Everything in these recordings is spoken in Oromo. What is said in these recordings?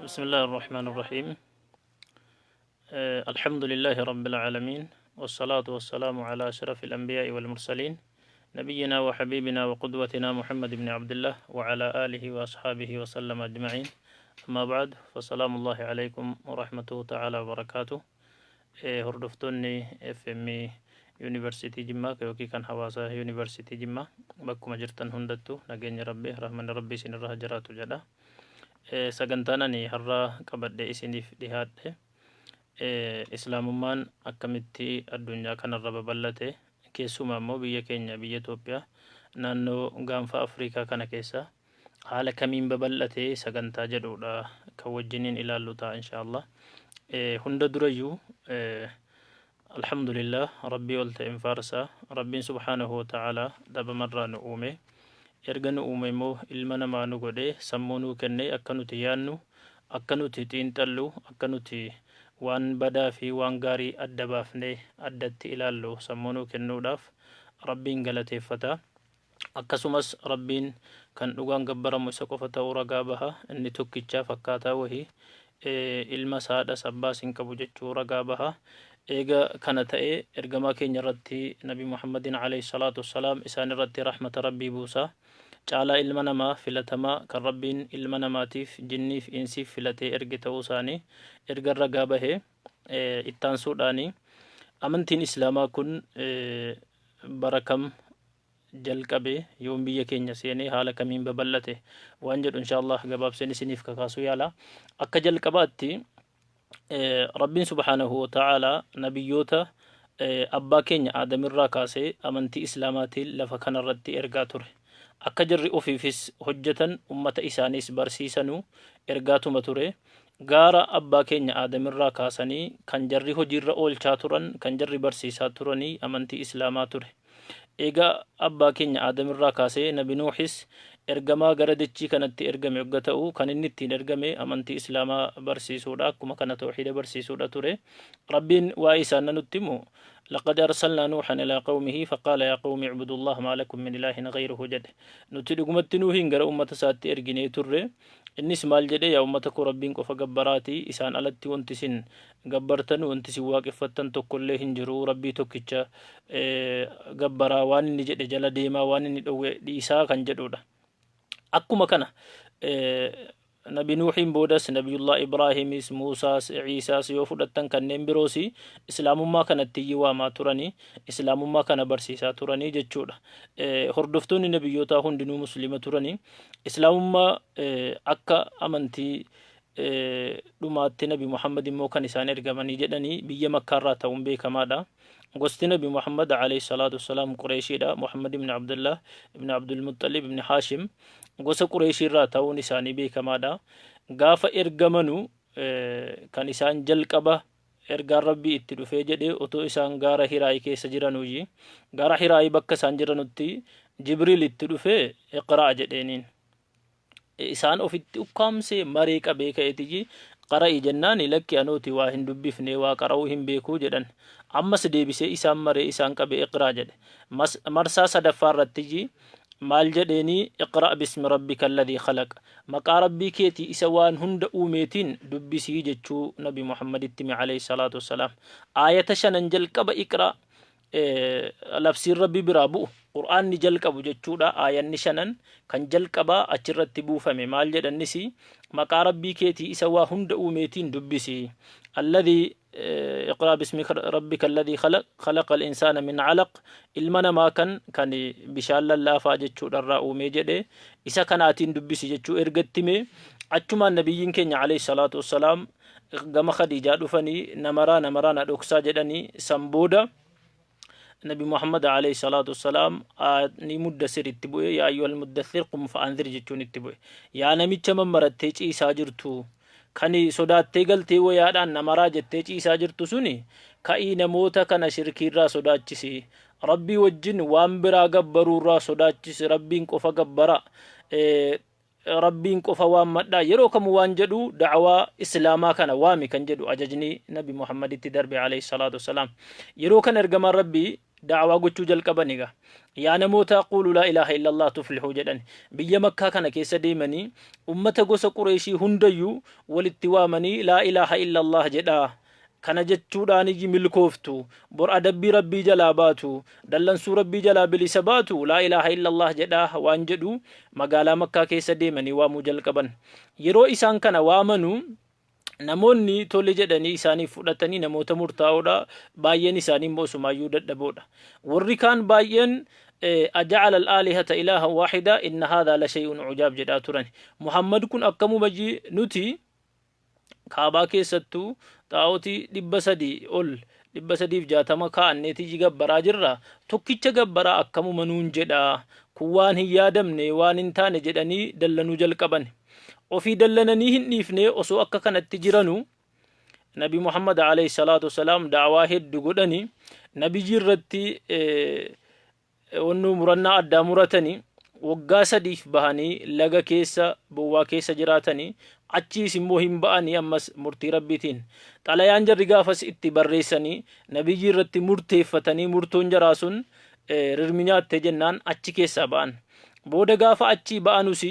بسم الله الرحمن الرحيم. الحمد لله رب العالمين، والصلاة والسلام على أشرف الأنبياء والمرسلين، نبينا وحبيبنا وقدوتنا محمد بن عبد الله وعلى آله وأصحابه وسلم أجمعين. أما بعد، فسلام الله عليكم ورحمته تعالى وبركاته. Hordoftoonni FM Yuunivarsiitii Jimmaa yookiin kan hawaasa Yuunivarsiitii Jimmaa, bakkuma jirtan hundattuu nageenya Rabbii, rahmanni Rabbii isinirra haa jiraatu jedha. Sagantaan ani har'a qabadhee isiniif dhiyaadhe Islaamummaan akkamitti addunyaa kanarra babal'ate, keessumaa immoo biyya keenya, biyya Itoophiyaa, naannoo gaanfa Afrikaa kana keessa haala kamiin babal'ate sagantaa jedhudha kan wajjiniin ilaallu ta'a inshaallah. Hunda durayyuu alhamdulillah, Rabbii ol ta'een faarsaa. Rabbiin subhaanahu wa ta'aalaa dhabamarraa nu uume. Erga nu uume immoo ilma namaa nu godhee, sammuu nuu kennee, akka nuti yaannu, akka nuti xiinxallu, akka nuti waan badaa fi waan gaarii adda baafnee addatti ilaallu sammuu nuu kennuudhaaf Rabbiin galateeffata. Akkasumas Rabbiin kan dhugaan gabbaramu isa qofa ta'uu ragaa baha. Inni tokkichaa, fakkaataa wahii, ilma haadhas abbaas hin qabu jechuu ragaa baha. Eega kana ta'ee, ergamaa keenya irratti, Nabi Muhammadin alayhi salaatu wassalaam, isaan irratti rahmata Rabbii buusa. Caalaa ilma namaa filatamaa kan Rabbiin ilma namaatiif, jinniif insiif filatee erge ta'uu isaanii erga ragaa bahee, ittaansuudhaani amantiin Islaamaa kun bara kam jalqabe, yoom biyya keenya seenee, haala kamiin babal'ate waan jedhu inshaallah gabaabseen isiniif kakaasuu yaala. Akka jalqabaatti, Rabbiin subhaanahu wa ta'aalaa nabiyyoota abbaa keenya Aadamirraa kaasee amantii Islaamaatiin lafa kanarratti ergaa ture. Akka jarri ofiifis hojjetan, ummata isaaniis barsiisanu ergaatuma ture. Gaara abbaa keenya Aadamirraa kaasanii kan jarri hojiirra oolchaa turan, kan jarri barsiisaa turanii amantii Islaamaa ture. Egaa abbaa keenya Aadamirraa kaasee Nabi Nuuhis ergamaa gara dachii kanatti ergame hogga ta'u, kan inni ittiin ergame amantii Islaamaa barsiisuudha, akkuma kana tawxiida barsiisuudha ture. Rabbiin waa'ee isaan nutti himu, "لقد أرسلنا نوحا إلى قومه فقال يا قوم اعبدوا الله ما لكم من إله غيره" jedhe. Nuti dhugumatti Nuuhiin gara ummata isaatti erginee turre. Innis maal jedhe? "Yaa ummata koo, Rabbiin qofa gabbaraati. Isaan alatti wanti isin gabbartan, wanti isin waaqeffattan tokkollee hin jiru. Rabbii tokkicha gabbaraa, waan inni jedhe jala deemaa, waan inni dhowwe dhiisaa" kan jedhudha. Akkuma kana Nabi Nuuhiin boodas Nabiyullah Ibraahimis, Muusaas, Iisaas yoo fudhattan kanneen biroos islaamummaa kanatti waamaa turanii, islaamummaa kana barsiisaa turanii jechuudha. Hordoftoonni nabiyyootaa hundinuu muslima turanii. Islaamummaa akka amantii dhumaatti Nabi Muhammad immoo kan isaan ergamanii jedhanii biyya Makkaarraa ta'uun beekamaadha. Gosti Nabi Muhammad alayhi salaatu wassalaam Qureeshiidha. Muhammad ibn Abdullah ibn Abdul Muttalib ibn Haashim gosa Qureeshiirraa ta'uun isaanii beekamaadha. Gaafa ergamanu kan isaan jalqaba ergaan Rabbii itti dhufee jedhee otoo isaan gaara Hiraayi keessa jiranuuyyi. Gaara Hiraayi bakka isaan jiranutti Jibriil itti dhufee iqraa jedheeniin. Isaan ofitti ukkaamsee maree qabee ka'eetiyyi qara'i jennaan, lakki, anooti waa hin dubbifne, waa qara'uu hin beekuu jedhan. Ammas deebisee isaan maree isaan qabee iqraa jedhe. Marsaa sadaffaa irrattiyyi maal jedheenii? Iqra' bismi rabbika alladhii khalaq, maqaa Rabbii keetii isa waan hunda uumeetiin dubbisii jechuu Nabi Muhammaditti hime alayhi salaatu wassalaam. Aayata shanan jalqaba iqra labsiin Rabbi biraa bu'u, Qur'aanni jalqabu jechuudha. Aayanni shanan kan jalqabaa achirratti buufame maal jedhannis? Maqaa Rabbii keetii isa waa hunda uumeetiin dubbisi. Alladhii iqraa bismi rabbika alladhii khalaq, khalaqa al-insaana min calaq, ilma namaa kan bishaan lallaafaa jechuudharraa uumee jedhe, isa kanaatiin dubbisi jechuu ergatti hime. Achumaan nabiyyiin keenya alayhi salaatu wassalaam gama Khadiijaa dhufanii, namaraa namaraa na dhoksaa jedhanii. San booda Nabi Muhammad alayhi salaatu wassalaam ni muddassir itti bu'e. Yaa ayyuhal muddathir qum fa'anzir jechuun itti bu'e. Yaa namicha mammarattee ciisaa jirtu, kan sodaattee galtee wayaadhaan namaraa jettee ciisaa jirtu suni, ka'ii namoota kana shirkiirraa sodaachisi, Rabbii wajjin waan biraa gabbaruurraa sodaachisi, Rabbiin qofa gabbara, Rabbiin qofa waammadhaa yeroo kamuu waan jedhu, da'awaa islaamaa kana waami kan jedhu ajajni Nabi Muhammaditti darbe alayhi salaatu wassalaam. Yeroo kana ergamaan Rabbii da'awaa gochuu jalqaban egaa. Yaa namoota, quulu laa ilaaha illallah tuflihuu jedhan. Biyya Makkaa kana keessa deemanii ummata gosa Qureeshii hundayyuu walitti waamanii, laa ilaaha illallah jedhaa. Kana jechuudhaan iyyi milkooftu, bor adabbii Rabbii jalaa baatu, dallansuu Rabbii jalaa bilisa baatu, laa ilaaha illallah jedhaa waan jedhu magaalaa Makkaa keessa deemanii waamuu jalqaban. Yeroo isaan kana waamanu namoonni tole jedhanii isaaniif fudhatanii namoota murtaa'oodha. Baay'een isaanii immoo osumaayyuu dadhaboodha. Warri kaan baay'een aja'ala al-aalihata ilaahan waahida inna haadhaa la shay'un ujaab jedhaa turan. Muhammad kun akkamuma nuti Kaabaa keessattuu xaa'otii 300 ol, 360 kaa'anneetii gabbaraa jirra, tokkicha gabbaraa akkamuma nuun jedha? Kun waan hin yaadamne, waan hin taane jedhanii dallanuu jalqaban. Ofii dallananii hin dhiifne. Osoo akka kanatti jiranu Nabi Muhammad alayhi salaatu wasalaam da'awaa heddu godhani. Nabiyyi irratti wannuu murannaa addaa muratanii waggaa 3f bahanii laga keessa, bowwaa keessa jiraatanii, achiis immoo hin ba'anii. Ammas murtii Rabbiitiin xalayaan jarri gaafas itti barreessanii nabiyyi irratti murteeffatanii, murtoon jaraa sun rirmi nyaattee jennaan achi keessaa ba'an. Booda gaafa achii ba'anus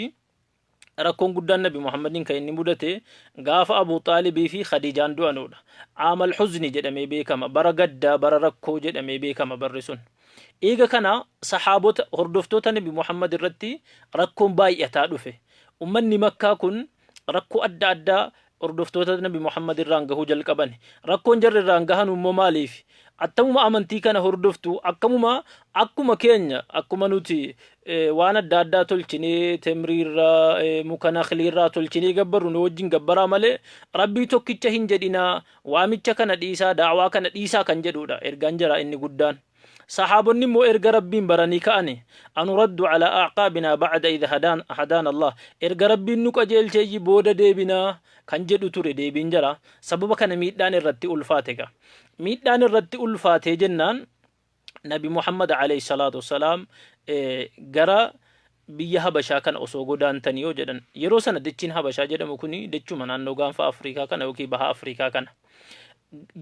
rakkoon guddaan Nabi Muhammadiin kan inni mudate gaafa Abu Xaalibii fi Khadiijaan du'anuudha. Aamal huzni jedhamee beekama. Bara gaddaa, bara rakkoo jedhamee beekama barri sun. Eega kana sahaabota, hordoftoota Nabi Muhammad irratti rakkoon baay'ataa dhufe. Ummanni Makkaa kun rakkoo adda addaa hordoftoota Nabi Muhammad irraan gahuu jalqaban. Rakkoon jarri irraan gahan immoo maaliif? Attamuma amantii kana hordoftu, akkamuma akkuma keenya, akkuma nuti waan adda addaa tolchinee, temriirraa, muka nakliirraa tolchinee gabbarru nu wajjin gabbaraa malee Rabbii tokkicha hin jedhinaa, waamicha kana dhiisaa, daawaa kana dhiisaa kan jedhudha ergaan jaraa inni guddaan. Sahaabonni immoo erga Rabbiin baranii ka'ani, anuraddu alaa a'qaabinaa ba'da idh hadaana Allah, erga Rabbiin nu qajeelcheeyyi booda deebinaa kan jedhu ture deebiin jara. Sababa kana miidhaan irratti ulfaate gaa. Miidhaan irratti ulfaatee jennaan Nabi Muhammad alayhi salaatu wassalaam gara biyya Habashaa kana osoo godaantanii yoo jedhan, yeroo sana dachiin Habashaa jedhamu kuni dachuma naannoo gaanfa Afrikaa kana yookiin baha Afrikaa kana.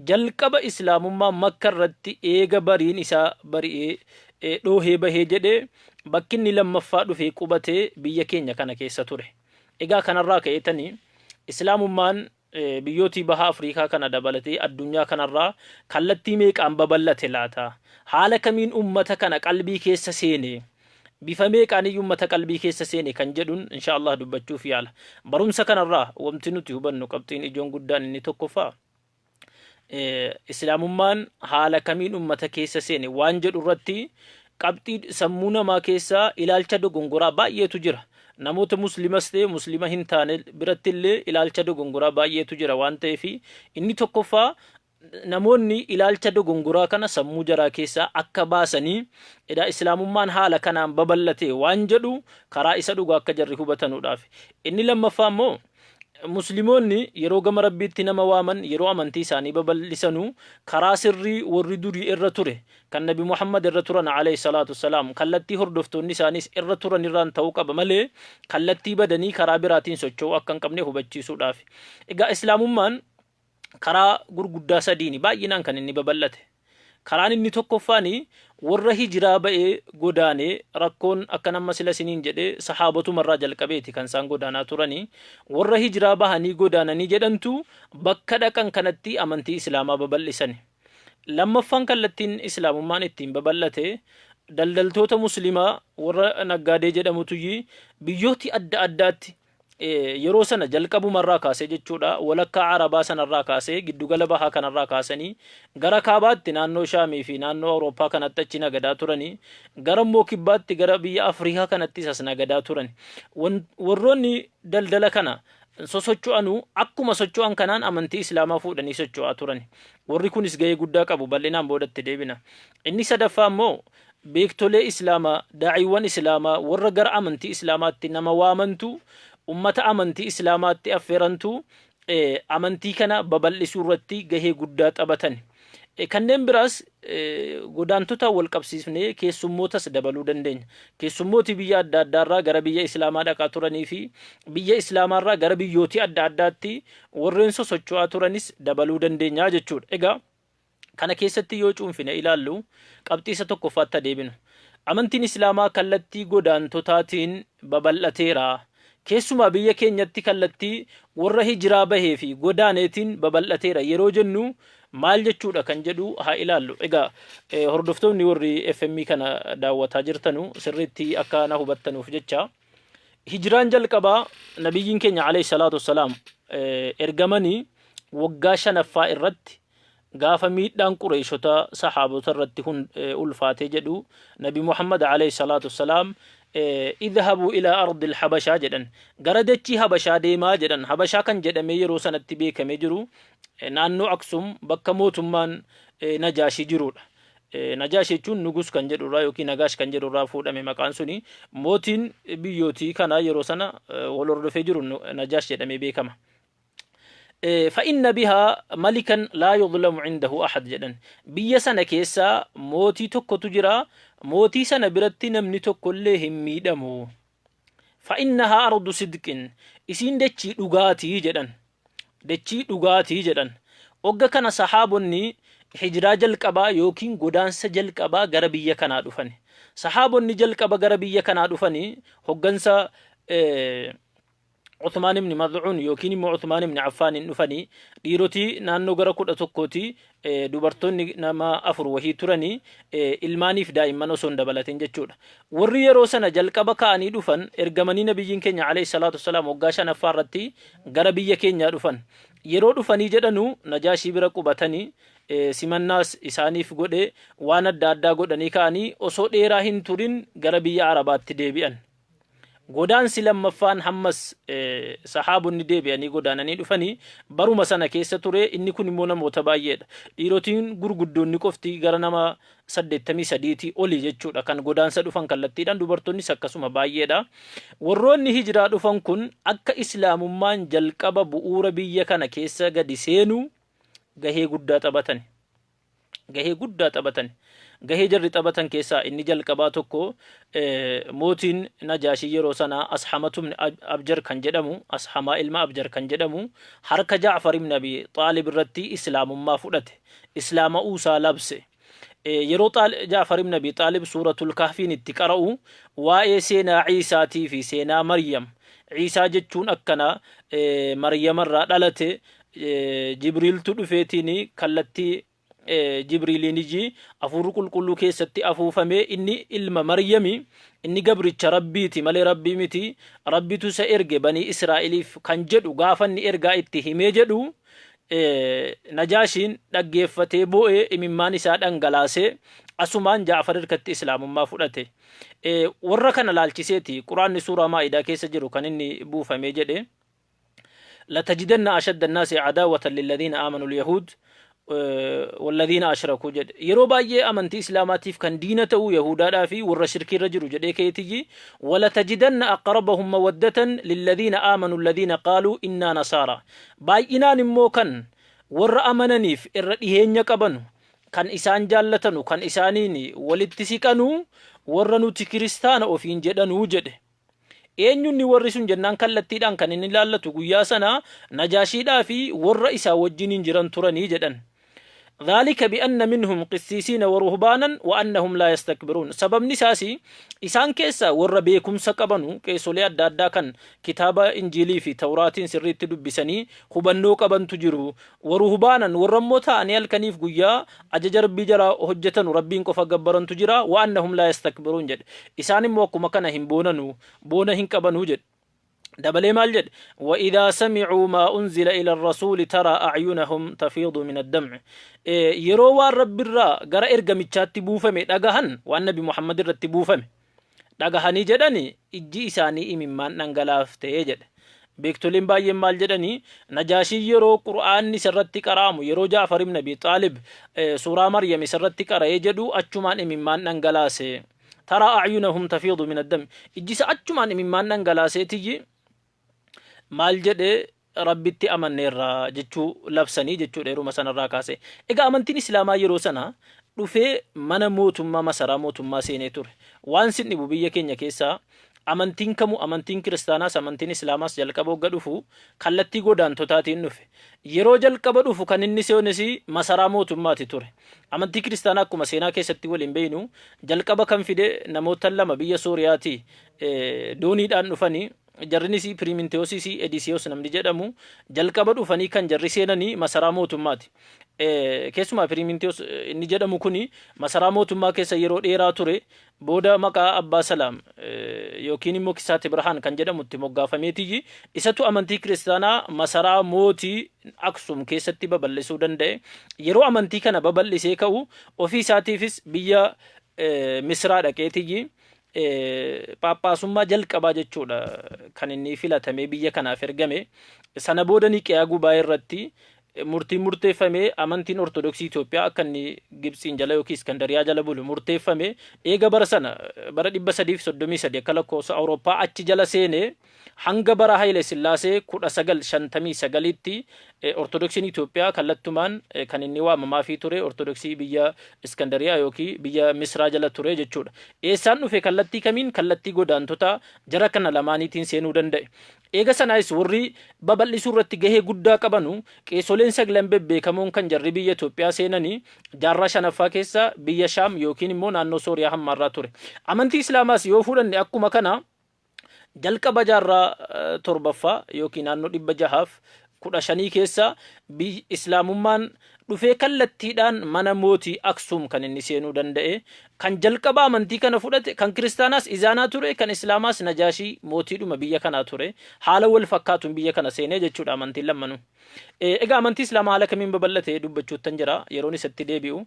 Jalqaba islaamummaa Makka irratti eega bariin isaa bari'ee dhoohee bahee jedhee, bakki inni lammaffaa dhufee qubatee biyya keenya kana keessa ture. Egaa kanarraa ka'eetanii islaamummaan biyyootii baha Afrikaa kana dabalatee addunyaa kanarraa kallattii meeqaan babal'ate laata? Haala kamiin ummata kana qalbii keessa seene? Bifa meeqaaniyyuu ummata qalbii keessa seene kan jedhuun insha Allah dubbachuuf yaala. Barumsa kanarraa wanti nuti hubannu qabxiin ijoon guddaan inni tokkoffaa Islaamummaan haala kamiin ummata keessa seene waan jedhu irratti qabxii sammuu namaa keessaa ilaalcha dogongoraa baay'eetu jira. Namoota muslimas ta'e muslima hin taane biratti illee ilaalcha dogongoraa baay'eetu jira waan ta'eef, inni tokkoffaa namoonni ilaalcha dogongoraa kana sammuu jaraa keessaa akka baasanii, edaa Islaamummaan haala kanaan babal'ate waan jedhu karaa isa dhugaa akka jarri hubatanuudhaaf. Inni lammaffaa immoo Muslimoonni yeroo gama Rabbiitti nama waaman, yeroo amantii isaanii babal'isanu, karaa sirrii warri durii irra ture, kan Nabi Muhammad irra turan alayhi salaatu wassalaam, kallattii hordoftoonni isaaniis irra turan irraan ta'uu qaba malee kallattii badanii karaa biraatiin socho'uu akka hin qabne hubachiisuudhaaf. Egaa Islaamummaan karaa gurguddaa sadiini baay'inaan kan inni babal'ate. Karaan inni tokkoffaan warra hijiraa ba'ee godaane. Rakkoon akka nama sila isiniin jedhe sahaabotuma jalqabeeti kan isaan godaanaa turanii. Warra hijiraa bahanii godaananii jedhantu bakka dhaqan kanatti amantii Islaamaa babal'isani. Lammaffaan kallattiin Islaamummaan ittiin babal'ate daldaltoota Muslimaa warra naggaadee jedhamutu biyyooti adda addaatti yeroo sana jalqabumarraa kaasee jechuudha, walakkaa Arabaa sanarraa kaasee, giddugala bahaa kanarraa kaasanii gara kaabaatti naannoo Shaamii fi naannoo Awurooppaa kanatti achi nagadaa turanii, gara immoo kibbaatti gara biyya Afrikaa kanattis as nagadaa turan. Warroonni daldala kana sosocho'anuu akkuma socho'an kanaan amantii Islaamaa fuudhanii socho'aa turan. Warri kunis gahee guddaa qabu, bal'inaan boodatti deebina. Inni sadaffaa immoo beektolee Islaamaa, daa'iiwwan Islaamaa, warra gara amantii Islaamaatti nama waamantu, ummata amantii Islaamaatti affeerantu amantii kana babal'isuu irratti gahee guddaa taphatan. Kanneen biraas godaantota wal qabsiisnee keessummootas dabaluu dandeenya. Keessummooti biyya adda addaarraa gara biyya Islaamaa dhaqaa turanii fi biyya Islaamaarraa gara biyyootii adda addaatti warreen sosocho'aa turanis dabaluu dandeenya jechuudha. Egaa kana keessatti yoo cuunfine ilaallu, qabxii isa tokkoffaatti adeeminu. Amantiin Islaamaa kallattii godaantotaatiin babal'ateera. Keessumaa biyya keenyatti kallattii warra hijiraa bahee fi godaaneetiin babal'ateera yeroo jennu maal jechuudha kan jedhu haa ilaallu. Egaa hordoftoonni warri FM kana daawwataa jirtanu sirriitti akka na hubattanuuf jecha, hijiraan jalqabaa nabiyyiin keenya alayhi salaatu wassalaam ergamanii waggaa shanaffaa irratti, gaafa miidhaan Qureeshota sahaabota irratti ulfaatee jedhu, Nabi Muhammad alayhi salaatu wassalaam "Idhabuu ilaa ardil Habashaa" jedhan, gara dachii Habashaa deemaa jedhan. Habashaa kan jedhamee yeroo sanatti beekamee jiru naannoo Aksum, bakka mootummaan Najaashii jirudha. Najaash jechuun nugus kan jedhurraa yookiin Nagaash kan jedhurraa fuudhame maqaan suni. Mootiin biyyootii kana yeroo sana wal hordofee jiru Najaash jedhamee beekama. "فإن بها ملكا لا يظلم عنده أحد" jedhan. Biyya sana keessa mootii tokkotu jira, mootii sana biratti namni tokkollee hin miidhamu. "فإنها أرض صدق", isiin dachii dhugaatii jedhan, dachii dhugaatii jedhan. Ogga kana sahaabonni hijiraa jalqabaa yookiin godaansa jalqabaa gara biyya kanaa dhufan. Sahaabonni jalqaba gara biyya kanaa dhufanii hoggansa Uthmaan ibn Mad'uun yookiin immoo Uthmaan ibn Affaan dhufanii, dhiirotii naannoo gara 11ti, dubartoonni nama afur wahii turanii, ilmaaniif daa'imman osoo hin dabalatin jechuudha. Warri yeroo sana jalqaba ka'anii dhufan ergamanii nabiyyiin keenya alayhi salaatu wassalaam waggaa shanaffaa irratti gara biyya keenyaa dhufan. Yeroo dhufanii jedhanu Najaashii bira qubatanii, simannaas isaaniif godhe, waan adda addaa godhanii ka'anii osoo dheeraa hin turin gara biyya Arabaatti deebi'an. Godaansi lammaffaan hammas sahaabonni deebi'anii godaananii dhufanii baruma sana keessa ture. Inni kun immoo namoota baay'eedha. Dhiirotiin gurguddoonni qofti gara nama 83tii oli jechuudha kan godaansa dhufan kallattiidhaan, dubartoonnis akkasuma baay'eedha. Warroonni hijiraa dhufan kun akka Islaamummaan jalqaba bu'uura biyya kana keessa gadi seenu gahee guddaa taphatan. Gahee guddaa taphatan. Gahee jarri taphatan keessaa inni jalqabaa tokko, mootiin Najaashii yeroo sanaa Ashamatu ibn Abjar kan jedhamu, Ashamaa ilma Abjar kan jedhamu, harka Jaafar ibn Abi Xaalib irratti Islaamummaa fudhate. Islaama'uu isaa labse. Yeroo Jaafar ibn Abi Xaalib Suuratul Kahfiin itti qara'u, waa'ee seenaa Ciisaatii fi seenaa Maryam, Ciisaa jechuun akkana, Maryamarraa dhalate, Jibriiltu dhufeetiin kallattii Jibriiliin iji hafuurri qulqulluu keessatti afuufamee, inni ilma Maryami, inni gabricha Rabbiiti malee Rabbii miti, Rabbitu isa erge banii Israa'eliif kan jedhu gaafa inni ergaa itti himee jedhu, Najaashiin dhaggeeffatee boo'ee imimmaan isaa dhangalaasee asumaan Jaafar irkatti islaamummaa fudhate. Warra kana laalchiseeti Quraanni suuraa Maa'idaa keessa jiru kan inni buufamee jedhe. لتجدن أشد الناس عداوة للذين آمنوا اليهود والذين أشركوا jedhe. Yeroo baay'ee amantii islaamaatiif kan diina ta'u yahudaadhaa fi warra shirkii irra jiru jedhee keetiyyi. ولتجدن أقربهم مودة للذين آمنوا الذين قالوا إنا نصارى. Baay'inaan immoo kan warra amananiif irra dhiheenya qabanu, kan isaan jaallatanu, kan isaaniin walitti siqanu warra nuti kiristaana ofiin jedhanuu jedhe. Eenyunni warri sun jennaan, kallattiidhaan kan inni ilaallatu guyyaa sana Najaashiidhaa fi warra isaa wajjiniin jiran turanii jedhan. ذلك بأن منهم قسيسين ورهبانا وأنهم لا يستكبرون. Sababni isaas isaan keessa warra beekumsa qabanu, qeessolee adda addaa kan kitaaba Injiilii fi Tawraatiin sirriitti dubbisanii hubannoo qabantu jiru. ورهبانا, warra immoo ta'anii halkaniif guyyaa ajaja Rabbii jala hojjetanu, Rabbiin qofa gabbarantu jira. وأنهم لا يستكبرون jedhe. Isaan immoo akkuma kana hin boonanu, boona hin qabanuu jedhe. Dabalee maal jedhe? وإذا سمعوا ما أنزل إلى الرسول ترى أعينهم تفيض من الدمع. Yeroo waan Rabbirraa gara ergamichaatti buufame dhagahan, waan Nabi Muhammad irratti buufame dhagahanii jedhani, ijji isaanii imimmaan dhangalaaftee jedhe. Beektoleen baay'een maal jedhanii? Najaashii yeroo Qur'aanni isarratti qara'amu, yeroo Jaafar ibn Abi Xaalib suuraa Maryam isarratti qara'ee jedhu, achumaan imimmaan dhangalaase. ترى أعينهم تفيض من الدمع, ijji isa achumaan imimmaan dhangalaaseetiyyi maal jedhe? Rabbitti amanneerra jechuu labsanii jechuudha yeruma sanarraa kaase. Egaa amantiin islaamaa yeroo sana dhufee mana mootummaa, masaraa mootummaa seenee ture. Waan sin dhibu, biyya keenya keessaa amantiin kamuu, amantiin kiristaanaas amantiin islaamaas, jalqaba hogga dhufu kallattii godaantotaatiin dhufe. Yeroo jalqaba dhufu kan inni seenes masaraa mootummaati ture. Amantii kiristaanaa akkuma seenaa keessatti waliin beeynu jalqaba kan fide namoota lama biyya Sooriyaati dooniidhaan dhufanii. Jarrinis Piriminteosii fi Edisiyoos namni jedhamu jalqaba dhufanii kan jarri seenanii masaraa mootummaati. Keessumaa Piriminteos inni jedhamu kuni masaraa mootummaa keessa yeroo dheeraa ture. Booda maqaa Abbaa Salaam yookiin immoo Kisaate Birhaan kan jedhamutti moggaafameetiyyi isatu amantii kiristaanaa masaraa mootii Aksum keessatti babal'isuu danda'e. Yeroo amantii kana babal'isee ka'u ofii isaatiifis biyya Misraa dhaqeetiyyi paappaasummaa jalqabaa jechuudha kan inni filatamee biyya kanaaf ergame. Sana booda Niqiyaa gubaa irratti murtiin murteeffame, amantiin Ortodoksii Itoophiyaa akka inni Gibxiin jala yookiin Iskandariyaa jala bulu murteeffame. Eega bara sana, bara 333 akka lakkoofsa Awurooppaa, achi jala seene, hanga bara Haile Sillaasee 1959tti Ortodoksiin Itoophiyaa kallattumaan kan inni waamamaafii ture Ortodoksii biyya Iskandariyaa yookiin biyya Misraa jala ture jechuudha. Eessaan dhufe? Kallattii kamiin? Kallattii godaantota jara kana lamaaniitiin seenuu danda'e. Eega sanaayis warri babal'isuu irratti gahee guddaa qabanu qeessoleen saglan bebbeekamoon kan jarri biyya Itoophiyaa seenanii jaarraa shanaffaa keessa biyya Shaam yookiin immoo naannoo Sooriyaa hammaarraa ture. Amantii Islaamaas yoo fudhanne akkuma kana jalqaba jaarraa torbaffaa yookiin naannoo 615 keessa islaamummaan dhufee kallattiidhaan mana mootii Aksum kan inni seenuu danda'e. Kan jalqaba amantii kana fudhate kan kiristaanaas Izaanaa ture, kan islaamaas Najaashii mootiidhuma biyya kanaa ture. Haala wal fakkaatuun biyya kana seenee jechuudha amantiin lammanuu. Egaa amantii islaamaa haala kamiin babal'ate dubbachuuttan jira, yeroon isatti deebi'u.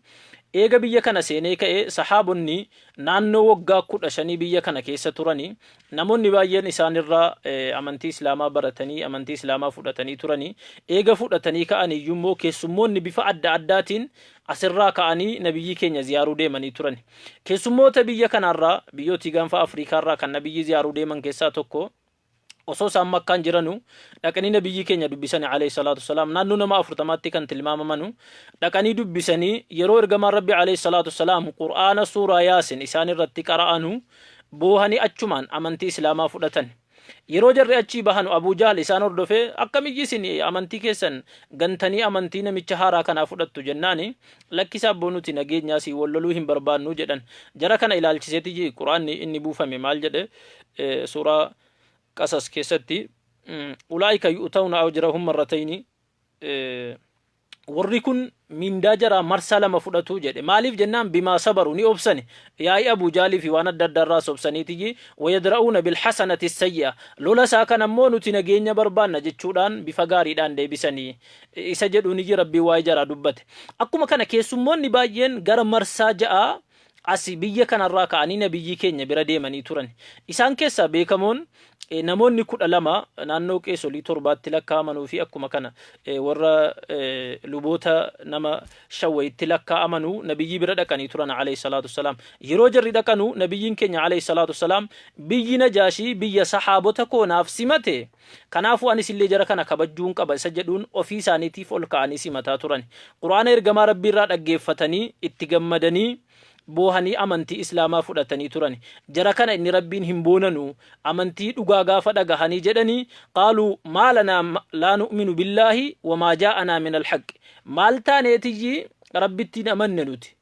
Eega biyya kana seenee ka'ee sahaabonni naannoo waggaa 15 biyya kana keessa turanii namoonni baay'een isaanirraa amantii islaamaa baratanii amantii islaamaa fudhatanii turanii. Eega fudhatanii ka'an iyyuu immoo keessummoonni bifa adda addaatiin asirraa ka'anii nabiyyii keenya ziyaaruu deemanii turan. Keessummoota biyya kanaarraa, biyyootii gaanfa Afriikaarraa kan nabiyyii ziyaaruu deeman keessaa tokko, osoo isaan Makkaan jiranu dhaqanii nabiyyii keenya dubbisanii عليه الصلاة والسلام. Naannoo nama 40tti kan tilmaamamanu dhaqanii dubbisanii, yeroo ergamaan Rabbi عليه الصلاة والسلام Qur'aana suuraa Yaasin isaan irratti qara'anu boohanii achumaan amantii islaamaa fudhatan. Yeroo jarri achii bahanu Abuu Jahl isaan hordofee, "Akkamiyyi isin amantii keessan gantanii amantii namicha haaraa kanaa fudhattu?" jennaani, "Lakkisaa abboo, nuti nageenyaa si wal loluu hin barbaannu" jedhan. Jara kana ilaalchiseeti Qur'aanni inni buufame maal jedhe? Suuraa Qasas keessatti أولئك يؤتون أجرهم مرتين. Warri kun mindaa jaraa marsaa lama fudhatu jedhe. Maaliif jennaan, bimaa sabaru, ni obsani, yaa'ii Abuu Jaalii fi waan adda addaarraas obsaniitiyyi. Wayadra'uuna bilhasanati sayyi'a, lola isaa kan ammoo nuti nageenya barbaanna jechuudhaan bifa gaariidhaan deebisanii isa jedhuuniyyi Rabbii waa'ee jaraa dubbate. Akkuma kana keessummoonni baay'een gara marsaa 6 asi biyya kanarraa ka'anii nabiyyii keenya bira deemanii turan. Isaan keessaa beekamoon namoonni 12 naannoo qeesolii 7tti lakkaa'amanuu fi akkuma kana warra luboota nama 5 wayitti lakkaa'amanuu nabiyyii bira dhaqanii turan, alayhi salaatu wassalaam. Yeroo jarri dhaqanuu nabiyyiin keenya, alayhi salaatu wassalaam, biyyi Najaashii biyya sahaabota koo naaf simate, kanaafuu anis illee jara kana kabajuun qaba isa jedhuun ofii isaaniitiif ol ka'anii simataa turan. Quraana ergamaa Rabbii irraa dhaggeeffatanii, itti gammadanii, boohanii amantii Islaamaa fudhatanii turan. Jara kana inni Rabbiin hin boonanu, amantii dhugaa gaafa dhagahanii jedhanii, qaaluu maa lanaa laa nu'minu billaahi wamaa jaa'anaa min alhaqi, maal taaneetiyyi Rabbittiin amanne, nuti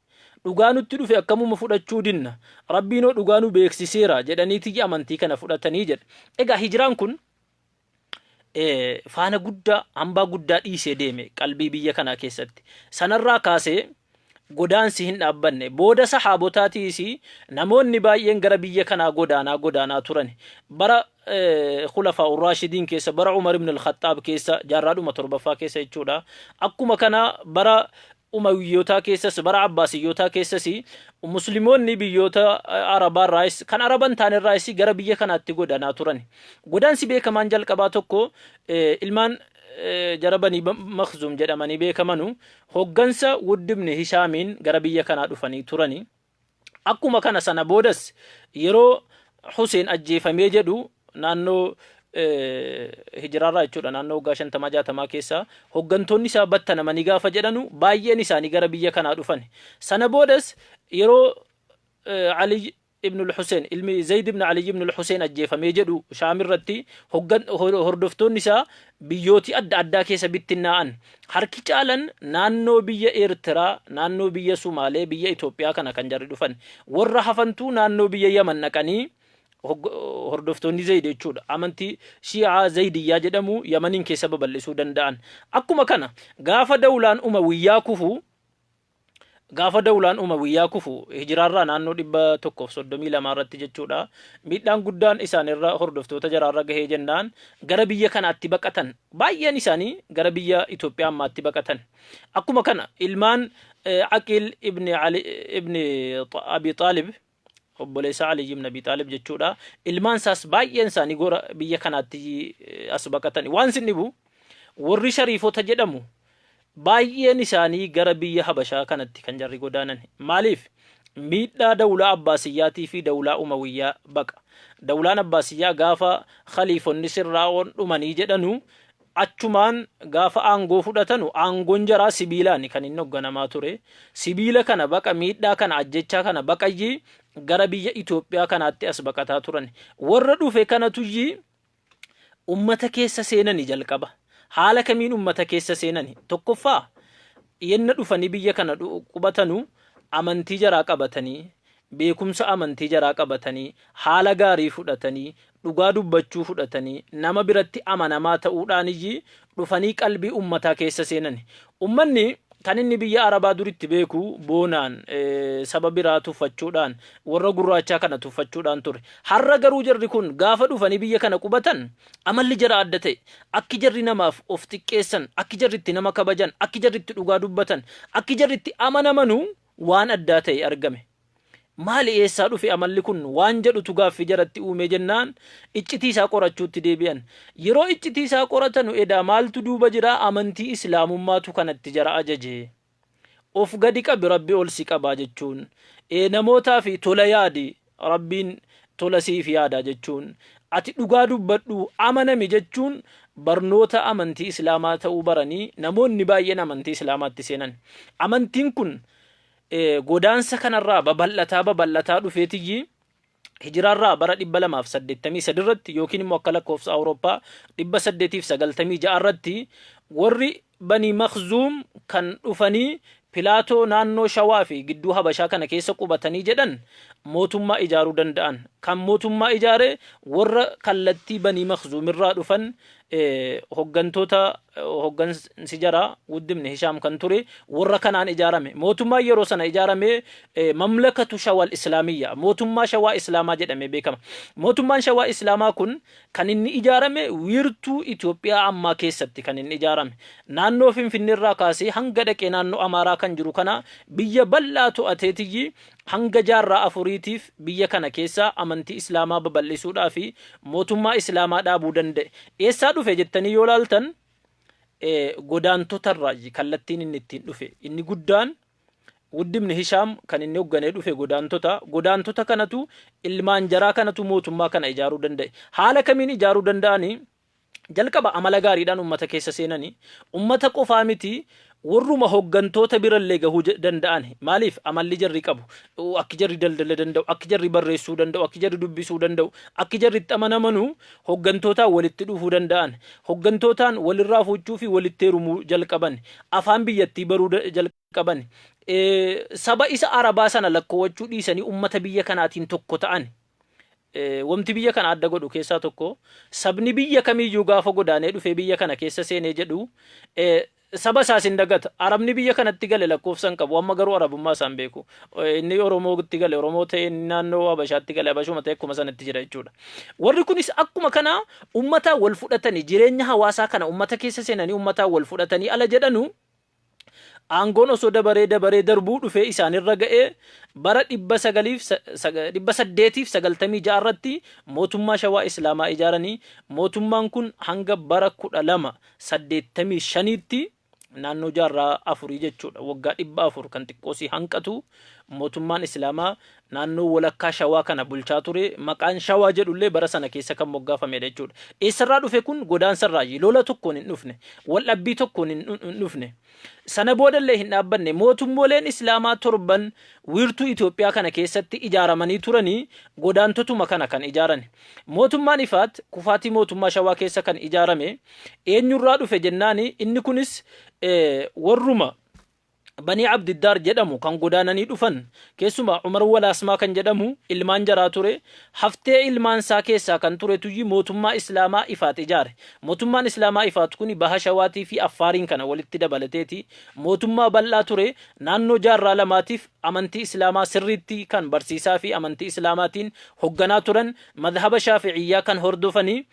dhugaa nutti dhufe akkamuma fudhachuu dinna, Rabbiinoo dhugaa nu beeksiseera jedhaniitiyyi amantii kana fudhatanii jedha. Egaa hijiraan kun faana guddaa, hambaa guddaa dhiisee deeme qalbii biyya kanaa keessatti. Sanarraa kaasee godaansi hin dhaabbanne. Booda sahaabotaatiis namoonni baay'een gara biyya kanaa godaanaa godaanaa turan. Bara khulafaa Urraashidiin keessa, bara Umar ibn al-Khattaab keessa, jaarraadhuma torbaffaa keessa jechuudha. Akkuma kana bara Umayyootaa keessas, bara Abbaasiyyootaa keessas Musliimoonni biyyoota Arabaarraayis kan Araban taanerraayis gara biyya kanaatti godaanaa turan. Godaansi beekamaan jalqabaa tokko ilmaan jara Banii Makhzuum jedhamanii beekamanu hoggansa Wudd ibn Hishaamiin gara biyya kanaa dhufanii turani. Akkuma kana sana boodas yeroo Huseen ajjeefamee jedhu, naannoo hijiraarraa jechuudha, naannoo waggaa 50 60 keessa hoggantoonni isaa battanamanii gaafa jedhanu baay'een isaanii gara biyya kanaa dhufan. Sana boodas yeroo Ali ibn al-Hussein, ilmi Zayd ibn Ali ibn al-Hussein ajjeefamee jedhu, Shaam irratti hordoftoonni isaa biyyootii adda addaa keessa bittinnaa'an. Harki caalan naannoo biyya Eertiraa, naannoo biyya Sumaalee, biyya Itoophiyaa kana kan jarri dhufan. Warra hafantuu naannoo biyya Yaman dhaqanii, hordoftoonni Zayd jechuudha, amantii Shi'aa Zaydiyyaa jedhamu Yamaniin keessa babal'isuu danda'an. Akkuma kana gaafa dawlaan Umawiyyaa kufu, gaafa dawlaan Umawiyyaa kufu, hijiraarraa naannoo 132 irratti jechuudha, miidhaan guddaan isaanirra, hordoftoota jaraarra gahee jennaan gara biyya kanaatti baqatan. Baay'een isaanii gara biyya Itoophiyaa ammaatti baqatan. Akkuma kana ilmaan Aqiil ibni Ali ibni Abi Xaalib, obboleessa Ali ibn Abi Xaalib jechuudha, ilmaan isaas baay'een isaanii gora biyya kanaatti as baqatan. Waan sin dhibu, warri shariifota jedhamu baay'een isaanii gara biyya Habashaa kanatti kan jarri godaanan. Maaliif? Miidhaa dawlaa Abbaasiyyaatii fi dawlaa Umawiyyaa baqa. Dawlaan Abbaasiyyaa gaafa khaliifonni sirraa'oon dhumanii jedhanu, achumaan gaafa aangoo fudhatanu, aangoon jaraa sibiilaan kan inni hogganamaa ture. Sibiila kana baqa, miidhaa kana, ajjechaa kana baqayyii gara biyya Itoophiyaa kanaatti as baqataa turan. Warra dhufe kanatuyyii ummata keessa seenani jalqaba. Haala kamiin ummata keessa seenani? Tokkoffaa, yenna dhufanii biyya kana qubatanu amantii jaraa qabatanii, beekumsa amantii jaraa qabatanii, haala gaarii fudhatanii, dhugaa dubbachuu fudhatanii, nama biratti amanamaa ta'uudhaaniyyi dhufanii qalbii ummataa keessa seenani. Ummanni kan inni biyya Arabaa duritti beeku boonaan, saba biraa tuffachuudhaan, warra gurraachaa kana tuffachuudhaan ture. Har'a garuu jarri kun gaafa dhufanii biyya kana qubatan amalli jara adda ta'e. Akki jarri namaaf of xiqqeessan, akki jarri itti nama kabajan, akki jarri itti dhugaa dubbatan, akki jarri itti amanamanu waan addaa ta'e argame. Maali, eessaa dhufe amalli kun waan jedhutu gaaffii jaratti uumee jennaan iccitii isaa qorachuutti deebi'an. Yeroo iccitii isaa qoratanu edaa maaltu duuba jira? Amantii Islaamummaatu kanatti jara ajaje. Of gadi qabi, Rabbi ol si qabaa jechuun, namootaa fi tola yaadi, Rabbiin tola siif yaada jechuun, ati dhugaa dubbadhu, amanami jechuun barnoota amantii Islaamaa ta'uu baranii namoonni baay'een amantii Islaamaatti seenan. Amantiin kun godaansa kanarraa babal'ataa babal'ataa dhufeetiyyi hijiraarraa bara 283 irratti yookiin immoo akka lakkoofsa Awurooppaa 896 irratti warri Banii Makhzuum kan dhufanii Pilaatoo naannoo Shawaa fi gidduu Habashaa kana keessa qubatanii jedhan mootummaa ijaaruu danda'an. Kan mootummaa ijaare warra kallattii Banii Makhzuum irraa dhufan hoggantoota Hoggansi jaraa Wudd ibn Hishaam kan ture warra kanaan ijaarame. Mootummaan yeroo sana ijaarame Mamlakatu Shawal Islaamiyya, mootummaa Shawaa Islaamaa jedhamee beekama. Mootummaan Shawaa Islaamaa kun kan inni ijaarame wiirtuu Itoophiyaa ammaa keessatti kan inni ijaarame. Naannoo Finfinneerraa kaasee hanga dhaqee naannoo Amaaraa kan jiru kana biyya bal'aa to'ateetiyyi hanga jaarraa afuriitiif biyya kana keessa amantii Islaamaa babal'isuudhaa fi mootummaa Islaamaa dhaabuu danda'e. Eessaa dhufe jettanii yoo laaltan, godaantotarraa kallattiin inni ittiin dhufe inni guddaan Wudd ibn Hishaam kan inni hoogganee dhufe godaantota. Godaantota kanatu, ilmaan jaraa kanatu mootummaa kana ijaaruu danda'e. Haala kamiin ijaaruu danda'anii? Jalqaba amala gaariidhaan ummata keessa seenanii, ummata qofaa miti, warruma hoggantoota birallee gahuu danda'an. Maaliif? Amalli jarri qabu, akki jarri daldala danda'u, akki jarri barreessuu danda'u, akki jarri dubbisuu danda'u, akki jarri itti amanamanu, hoggantootaan walitti dhufuu danda'an. Hoggantootaan walirraa fuuchuu fi walitti heerumuu jalqaban. Afaan biyyattii baruu jalqaban. Saba isa Arabaa sana lakkoowwachuu dhiisanii ummata biyya kanaatiin tokko ta'an. Wanti biyya kana adda godhu keessaa tokko, sabni biyya kamiyyuu gaafa godaanee dhufee biyya kana keessa seenee jedhu saba isaas hin dagata. Arabni biyya kanatti gale lakkoofsa hin qabu. Amma garuu Arabummaa isaan beeku. Inni Oromootti gale Oromoo ta'e, inni naannoo Habashaatti gale Habashuma ta'e, akkuma sanatti jira jechuudha. Warri kunis akkuma kana uummataan wal fudhatanii, jireenya hawaasaa kana uummata keessa seenanii, uummataan wal fudhatanii ala jedhanu, aangoon osoo dabaree dabaree darbuu dhufee isaanirra ga'ee bara 1896 irratti mootummaa Shawaa Islaamaa ijaaranii, mootummaan kun hanga bara 1285tti, naannoo jaarraa afurii jechuudha, waggaa 400 kan xiqqoosii hanqatu, mootummaan Islaamaa naannoo walakkaa Shawaa kana bulchaa ture. Maqaan Shawaa jedhullee bara sana keessa kan moggaafamedha jechuudha. Eessarraa dhufe kun? Godaansarraayi. Lola tokkoon hin dhufne, waldhabbii tokkoon hin dhufne, sana boodallee hin dhaabbanne. Mootummooleen Islaamaa torban wiirtuu Itoophiyaa kana keessatti ijaaramanii turanii godaantotuma kana kan ijaaran. Mootummaan Ifaat kufaatii mootummaa Shawaa keessa kan ijaarame eenyurraa dhufe jennaani, inni kunis warruma Banii Abdiddaar jedhamu kan godaananii dhufan, keessumaa Umar Walaasmaa kan jedhamu ilmaan jaraa ture. Haftee ilmaan isaa keessaa kan ture tuyyi mootummaa Islaamaa Ifaat ijaare. Mootummaan Islaamaa Ifaat kun baha Shawaatii fi Affaariin kana walitti dabalateeti mootummaa bal'aa ture. Naannoo jaarraa lamaatiif amantii Islaamaa sirriitti kan barsiisaa fi amantii Islaamaatiin hogganaa turan, madhaba Shaafi'iyyaa kan hordofanii,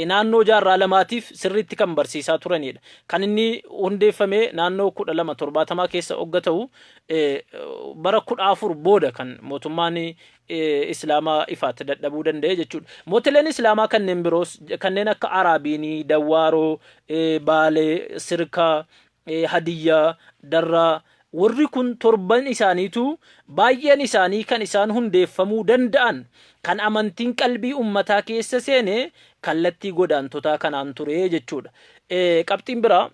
naannoo jaarraa lamaatiif sirriitti kan barsiisaa turanidha. Kan inni hundeeffame naannoo 1270 keessa ogga ta'u, bara 14 booda kan mootummaan Islaamaa Ifaat dadhabuu danda'e jechuudha. Mootileen Islaamaa kanneen biroos kanneen akka Araabiinii, Dawwaaroo, Baalee, Sirkaa, Hadiyyaa, Darraa, warri kun torban isaaniitu baay'een isaanii kan isaan hundeeffamuu danda'an, kan amantiin qalbii ummataa keessa seene kallattii godaantotaa kanaan ture jechuudha. Qabxiin biraa,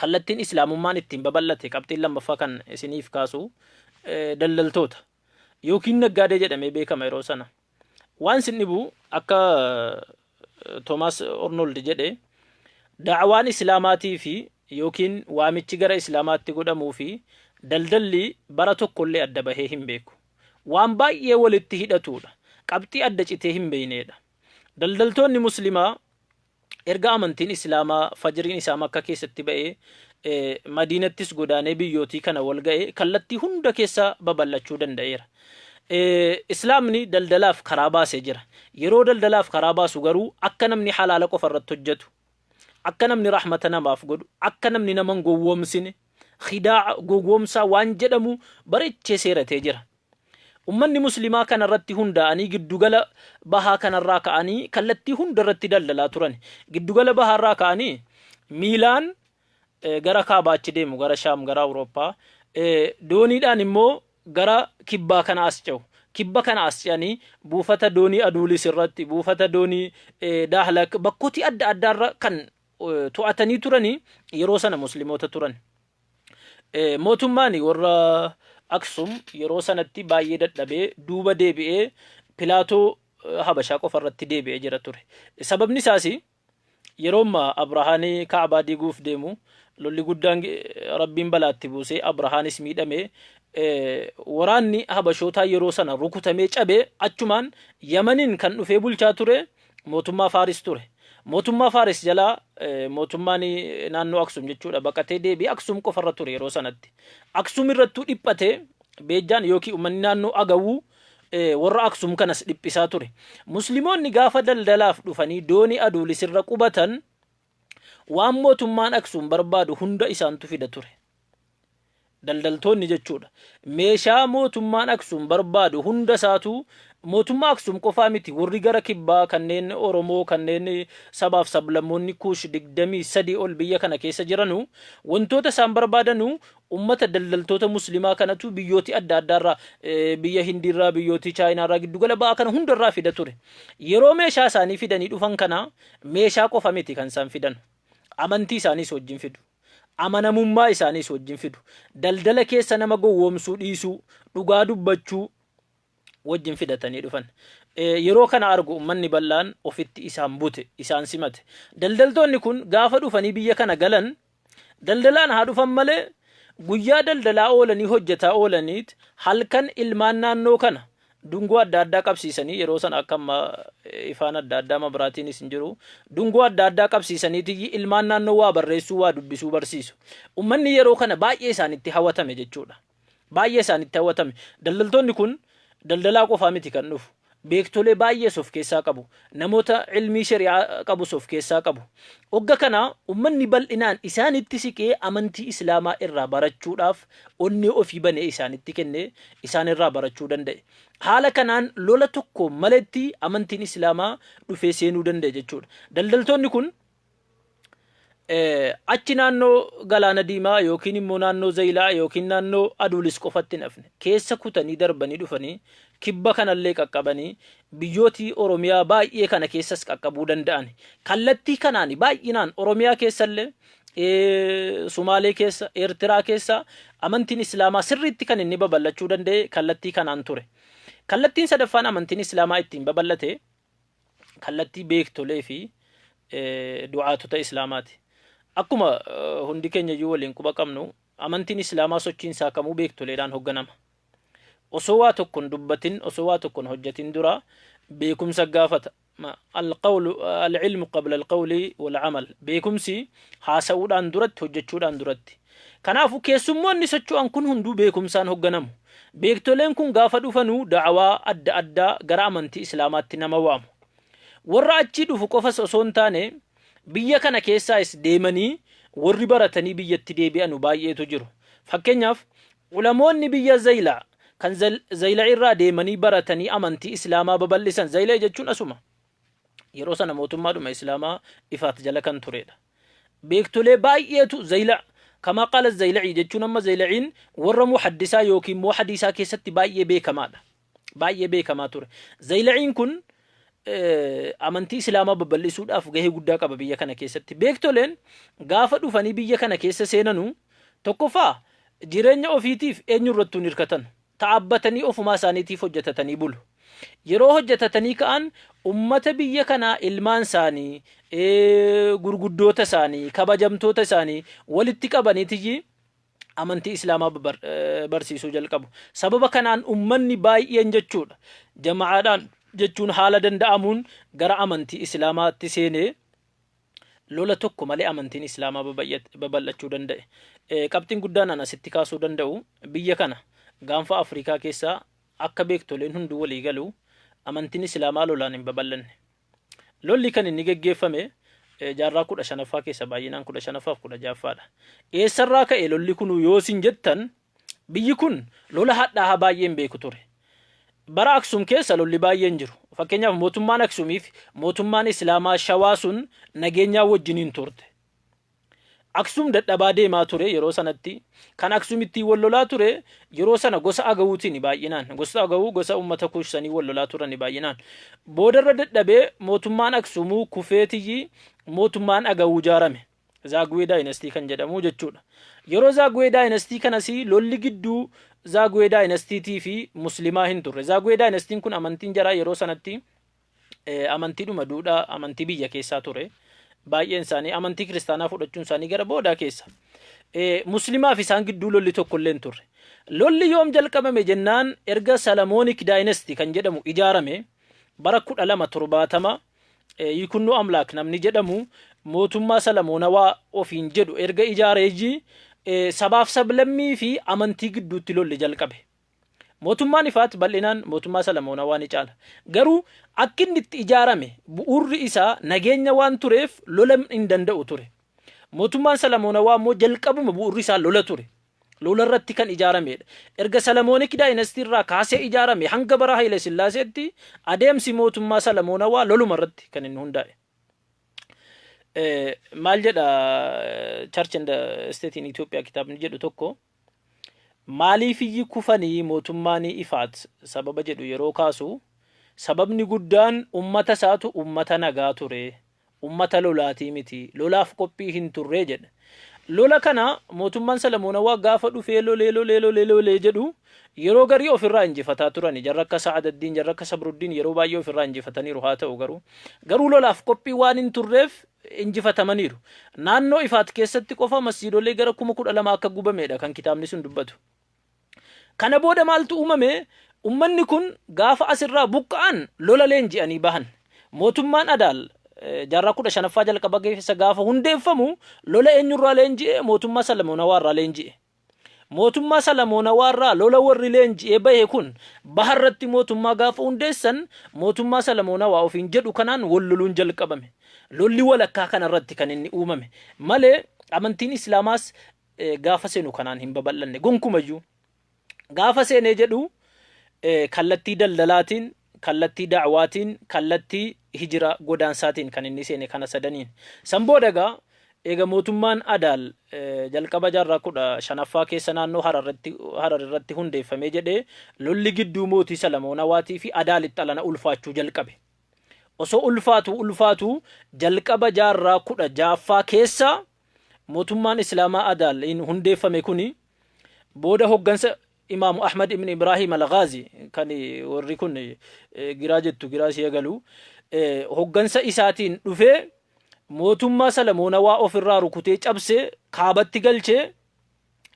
kallattiin Islaamummaan ittiin babal'ate, qabxiin lammaffaa kan isiniif kaasu, daldaltoota yookiin naggaadee jedhamee beekama yeroo sana. Waan isin dhibu, akka Toomaas Arnold jedhe, da'awaan Islaamaatii fi yookiin waamichi gara Islaamaatti godhamuu fi daldalli bara tokkollee adda bahee hin beeku. Waan baay'ee walitti hidhatuudha. Qabxii adda citee hin beekneedha. Daldaltoonni Muslimaa erga amantiin Islaamaa fajriin isaa Makka keessatti ba'ee, Madiinattis godaanee biyyootii kana wal ga'e, kallattii hunda keessa babal'achuu danda'eera. Islaamni daldalaaf karaa baasee jira. Yeroo daldalaaf karaa baasu garuu akka namni halaala qofa irratti hojjetu, akka namni rahmata namaaf godhu, akka namni nama hin gowwoomsine, khidaa'a, gowwoomsaa waan jedhamu bareechee seeratee jira. Ummanni Muslimaa kana irratti hundaa'anii giddugala bahaa kanarraa ka'anii kallattii hunda irratti daldalaa turan. Giddugala bahaarraa ka'anii miilaan gara kaabaa achi deemu, gara Shaam, gara Awurooppaa, dooniidhaan immoo gara kibbaa kana as ce'u. Kibba kana as ce'anii buufata doonii Aduulis irratti, buufata doonii Daahlak, bakkootii adda addaarra kan to'atanii turanii yeroo sana Musliimoota turan. Mootummaan warra Aksum yeroo sanatti baay'ee dadhabee duuba deebi'ee pilaatoo Habashaa qofa irratti deebi'ee jira ture. Sababni isaas yeroo ammaa Abrahaanii Kaabaa diiguuf deemu lolli guddaan Rabbiin balaatti buusee Abrahaanis miidhame. Waraanni Habashootaa yeroo sana rukutamee cabee achumaan Yamaniin kan dhufee bulchaa ture mootummaa Faaris ture. Mootummaa Faaris jalaa mootummaan naannoo Aksum jechuudha baqatee deebi'ee Aksum qofarra ture yeroo sanatti. Aksum irrattuu dhiphatee Beejjaan yookiin uummanni naannoo Agawuu warra Aksum kanas dhiphisaa ture. Musliimoonni gaafa daldalaaf dhufanii doonii Aduulis irra qubatan waan mootummaan Aksum barbaadu hunda isaantu fida ture. Daldaltoonni jechuudha. Meeshaa mootummaan Aksum barbaadu hunda isaatu mootummaa Aksum qofaa miti warri gara kibbaa kanneen Oromoo kanneen sabaaf sablammoonni Kuush 23 ol biyya kana keessa jiranu wantoota isaan barbaadanu ummata daldaltoota muslimaa kanatu biyyooti adda addaarraa biyya Hindiirraa biyyooti Chaayinaarraa giddugala ba'aa kana hundarraa fida ture. Yeroo meeshaa isaanii fidanii dhufan kana meeshaa qofa miti kan isaan fidan. Amantii isaaniis wajjin fidu. Amanamummaa isaaniis wajjin fidu. Daldala keessa nama gowwoomsuu dhiisuu, dhugaa dubbachuu wajjin fidatanii dhufan. Yeroo kana argu ummanni bal'aan ofitti isaan bute, isaan simate. Daldaltoonni kun gaafa dhufanii biyya kana galan daldalaan haa dhufan malee guyyaa daldalaa oolanii hojjetaa oolaniit halkan ilmaan naannoo kana dungoo adda addaa qabsiisanii yeroo sana akka ammaa ifaan adda addaa mabraatiinis hin jiru dungoo adda addaa qabsiisaniiti ilmaan naannoo waa barreessuu waa dubbisuu barsiisu. Ummanni yeroo kana baay'ee isaanitti hawatame jechuudha. Baay'ee isaanitti hawatame. Daldaltoonni kun daldalaa qofaa miti kan dhufu. Beektolee baay'ees of keessaa qabu. Namoota ilmii shari'aa qabus of keessaa qabu. Ogga kana ummanni bal'inaan isaanitti siqee amantii Islaamaa irraa barachuudhaaf onnee ofii banee isaanitti kennee isaan irraa barachuu danda'e. Haala kanaan lola tokko maletti amantiin Islaamaa dhufee seenuu danda'e jechuudha. Daldaltoonni kun achi naannoo Galaana Diimaa yookiin immoo naannoo Zayilaa yookiin naannoo Aduulis qofatti hin hafne. Keessa kutanii darbanii dhufanii kibba kanallee qaqqabanii biyyooti Oromiyaa baay'ee kana keessas qaqqabuu danda'an. Kallattii kanaan baay'inaan Oromiyaa keessallee Sumaalee keessa, Eertiraa keessa amantiin Islaamaa sirriitti kan inni babal'achuu danda'e kallattii kanaan ture. Kallattiin sadaffaan amantiin Islaamaa ittiin babal'ate kallattii beektolee fi du'aatota Islaamaati. Akkuma hundi keenya iyyuu waliin quba qabnu amantiin Islaamaa sochiin isaa kamuu beektoleedhaan hogganama. Osoo waa tokkon dubbatin, osoo waa tokkon hojjatin dura beekumsa gaafata. Alqawlu al-ilmu qabla al-qawli wal-amal. Beekumsi haasa'uudhaan duratti, hojjechuudhaan duratti. Kanaafuu keessummoonni socho'an kun hunduu beekumsaan hogganamu. Beektoleen kun gaafa dhufanuu da'awaa adda addaa gara amantii Islaamaatti nama waamu. Warra achii dhufu qofas osoo hin taane biyya kana keessaayis deemanii warri baratanii biyyatti deebi'anu baay'eetu jiru. Fakkeenyaaf ulamoonni biyya Zayla kan Zayla irraa deemanii baratanii amantii Islaamaa babal'isan. Zayla jechuun asuma. Yeroo sana mootummaadhuma Islaamaa Ifaat jala kan turedha. Beektolee baay'eetu Zayla kamaa qaala Zayla'i jechuun amma Zayla'iin warra muhaddisaa yookiin immoo hadiisaa keessatti baay'ee beekamaadha. Baay'ee beekamaa ture. Zayla'iin kun amantii Islaamaa babal'isuudhaaf gahee guddaa qaba biyya kana keessatti. Beektoleen gaafa dhufanii biyya kana keessa seenanu tokkoffaa jireenya ofiitiif eenyu irrattuu hin hirkatan. Ta'abbatanii ofumaa isaaniitiif hojjetatanii bulu. Yeroo hojjetatanii ka'an ummata biyya kanaa ilmaan isaanii, gurguddoota isaanii, kabajamtoota isaanii walitti qabaniitiyyi amantii Islaamaa barsiisuu jalqabu. Sababa kanaan ummanni baay'een jechuudha jama'aadhaan jechuun haala danda'amuun gara amantii Islaamaatti seenee lola tokko malee amantiin Islaamaa babal'achuu danda'e. Qabxiin guddaan an asitti kaasuu danda'u biyya kana gaanfa Afrikaa keessaa akka beektoleen hunduu walii galu amantiin Islaamaa lolaan hin babal'anne. Lolli kan inni geggeeffame jaarraa 15ffaa keessa baay'inaan 15ffaa fi 16ffaadha. Eessarraa ka'e lolli kunuu yoo isin jettan biyyi kun lola hadhaahaa baay'ee hin beeku ture. Bara Aksum keessa lolli baay'een jiru. Fakkeenyaaf mootummaan Aksumiif mootummaan Islaamaa Shawaa sun nageenyaa wajjiniin turte. Aksum dadhabaa deemaa ture yeroo sanatti. Kan Aksum ittiin wal lolaa ture yeroo sana gosa Agawuutiin baay'inaan. Gosa Agawuu gosa uummata Kuush sanii wal lolaa turani baay'inaan. Boodarra dadhabee mootummaan Aksumuu kufeetiyyi mootummaan Agawuu ijaarame. Zaaguwee Daayinastii kan jedhamu jechuudha. Yeroo Zaaguwee Daayinastii kanas lolli gidduu Zaaguwee Daayinastiitii fi Muslimaa hin turre. Zaaguwee Daayinastiin kun amantiin jaraa yeroo sanatti amantiidhuma duudhaa amantii biyya keessaa ture. Baay'een isaanii amantii kiristaanaa fudhachuun isaanii gara boodaa keessa. Muslimaa fi isaan gidduu lolli tokko illee hin turre. Lolli yoom jalqabame jennaan erga Salamoonik Daayinastii kan jedhamu ijaarame bara 1270 Yikunnoo Amlaak namni jedhamu mootummaa Salamoonawaa ofiin jedhu erga ijaareeji sabaaf sablammii fi amantii gidduutti lolli jalqabe. Mootummaan Ifaat bal'inaan mootummaa Salamoonawaa ni caala. Garuu akki inni itti ijaarame bu'uurri isaa nageenya waan tureef lola hin danda'u ture. Mootummaan Salamoonawaa immoo jalqabuma bu'uurri isaa lola ture. Lola irratti kan ijaaramedha. Erga Solomonic Dynasty irraa kaasee ijaarame hanga bara Haile Sillaaseetti adeemsi mootummaa Salamoonawaa loluma irratti kan inni hundaa'e. Maal jedha Church and State in Ethiopia kitaabni jedhu tokko, maaliifiyyi kufanii mootummaan Ifaat sababa jedhu yeroo kaasu, sababni guddaan ummata isaatu ummata nagaa ture, ummata lolaatii miti, lolaaf qophii hin turre jedha. Lola kana mootummaan Salamoonawaa gaafa dhufee lolee lolee lolee lolee jedhu yeroo garii ofirraa injifataa turani. Jarra akka Sa'adaddiin, jarra akka Sabruddiin yeroo baay'ee ofirraa injifataniiru. Haa ta'u garuu lolaaf qophii waan hin turreef injifatamaniiru. Naannoo Ifaat keessatti qofa masjiidolee gara 12,000 akka gubamedha kan kitaabni sun dubbatu. Kana booda maaltu uumame? Ummanni kun gaafa asirraa buqqa'an lola leenji'anii bahan. Mootummaan Adaal jaarraa 15ffaa jalqaba keessa gaafa hundeeffamu lola eenyurraa leenji'e? Mootummaa Salamoonawaa irraa leenji'e. Mootummaa Salamoonawaa irraa lola warri leenji'ee bahe kun baharratti mootummaa gaafa hundeessan mootummaa Salamoonawaa ofiin jedhu kanaan wal loluun jalqabame. Lolli walakkaa kanarratti kan inni uumame malee amantiin Islaamaas gaafa seenu kanaan hin babal'anne gonkumayyuu. Gaafa seenee jedhu kallattii daldalaatiin, kallattii da'waatiin, kallattii hijira godaansaatiin kan inni seene kana sadaniin. San booda egaa eega mootummaan Adaal jalqaba jaarraa 15ffaa keessa naannoo Harar irratti hundeeffamee jedhee lolli gidduu mootii Salamoonawaatii fi Adaalitti alana ulfaachuu jalqabe. Osoo ulfaatu ulfaatu jalqaba jaarraa 16ffaa keessa mootummaan Islaamaa Adaal hundeeffame kuni booda hoggansa Imaamu Ahmad ibn Ibrahim al-Ghazi kan warri kun giraa jettu giraa si eegalu hoggansa isaatiin dhufee mootummaa Salamoonawaa ofirraa rukutee cabsee kaabatti galchee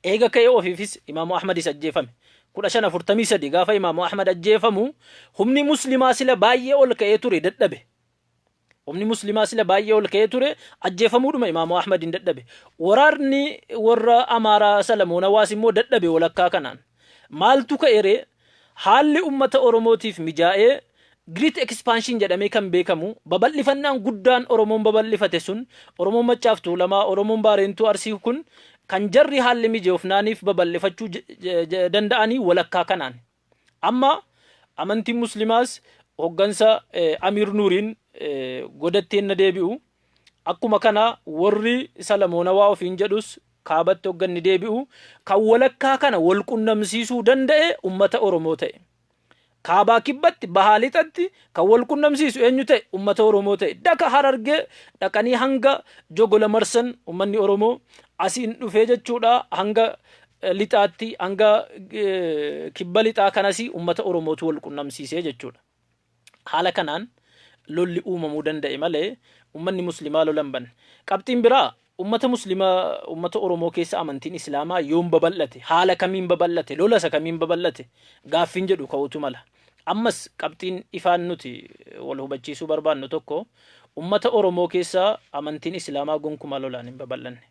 eega ka'ee ofiifis Imaamu Ahmadis ajjeefame. 1543 gaafa Imaamu Ahmad ajjeefamu humni muslimaa sila baay'ee ol ka'ee ture dadhabe. Humni muslimaa sila baay'ee ol ka'ee ture ajjeefamuudhuma Imaamu Ahmad hin dadhabe. Waraanni warra Amaaraa Salamoonawaas immoo dadhabe walakkaa kanaan. Maaltu ka'e ree? Haalli ummata Oromootiif mijaa'ee Great Expansion jedhamee kan beekamu babal'ifannaan guddaan Oromoon babal'ifate sun, Oromoon Maccaaf Tuulamaa, Oromoon Baareentuu Arsii kun kan jarri haalli mijoofnaaniif babal'ifachuu danda'anii walakkaa kanaan. Amma amantiin muslimaas hoggansa Amiir Nuuriin godatti enna deebi'u, akkuma kana warri Salamoonawaa ofiin jedhus kaabatti hogganni deebi'u kan walakkaa kana wal qunnamsiisuu danda'e ummata Oromoo ta'e. Kaabaa kibbatti, bahaa lixatti kan wal qunnamsiisu eenyu ta'e? Ummata Oromoo ta'e. Daka Harargee dhaqanii hanga Jogola marsan ummanni Oromoo asiin dhufee jechuudha hanga lixaatti, hanga kibba lixaa kanas ummata Oromootu wal qunnamsiisee jechuudha. Haala kanaan lolli uumamuu danda'e malee ummanni muslimaa lola hin banne. Qabxiin biraa, ummata muslimaa ummata Oromoo keessa amantiin Islaamaa yoom babal'ate? Haala kamiin babal'ate? Lola isa kamiin babal'ate? Gaaffiin jedhu ka'uutu mala. Ammas qabxiin ifaan nuti wal hubachiisuu barbaannu tokko, ummata Oromoo keessa amantiin Islaamaa gonkumaa lolaan hin babal'anne.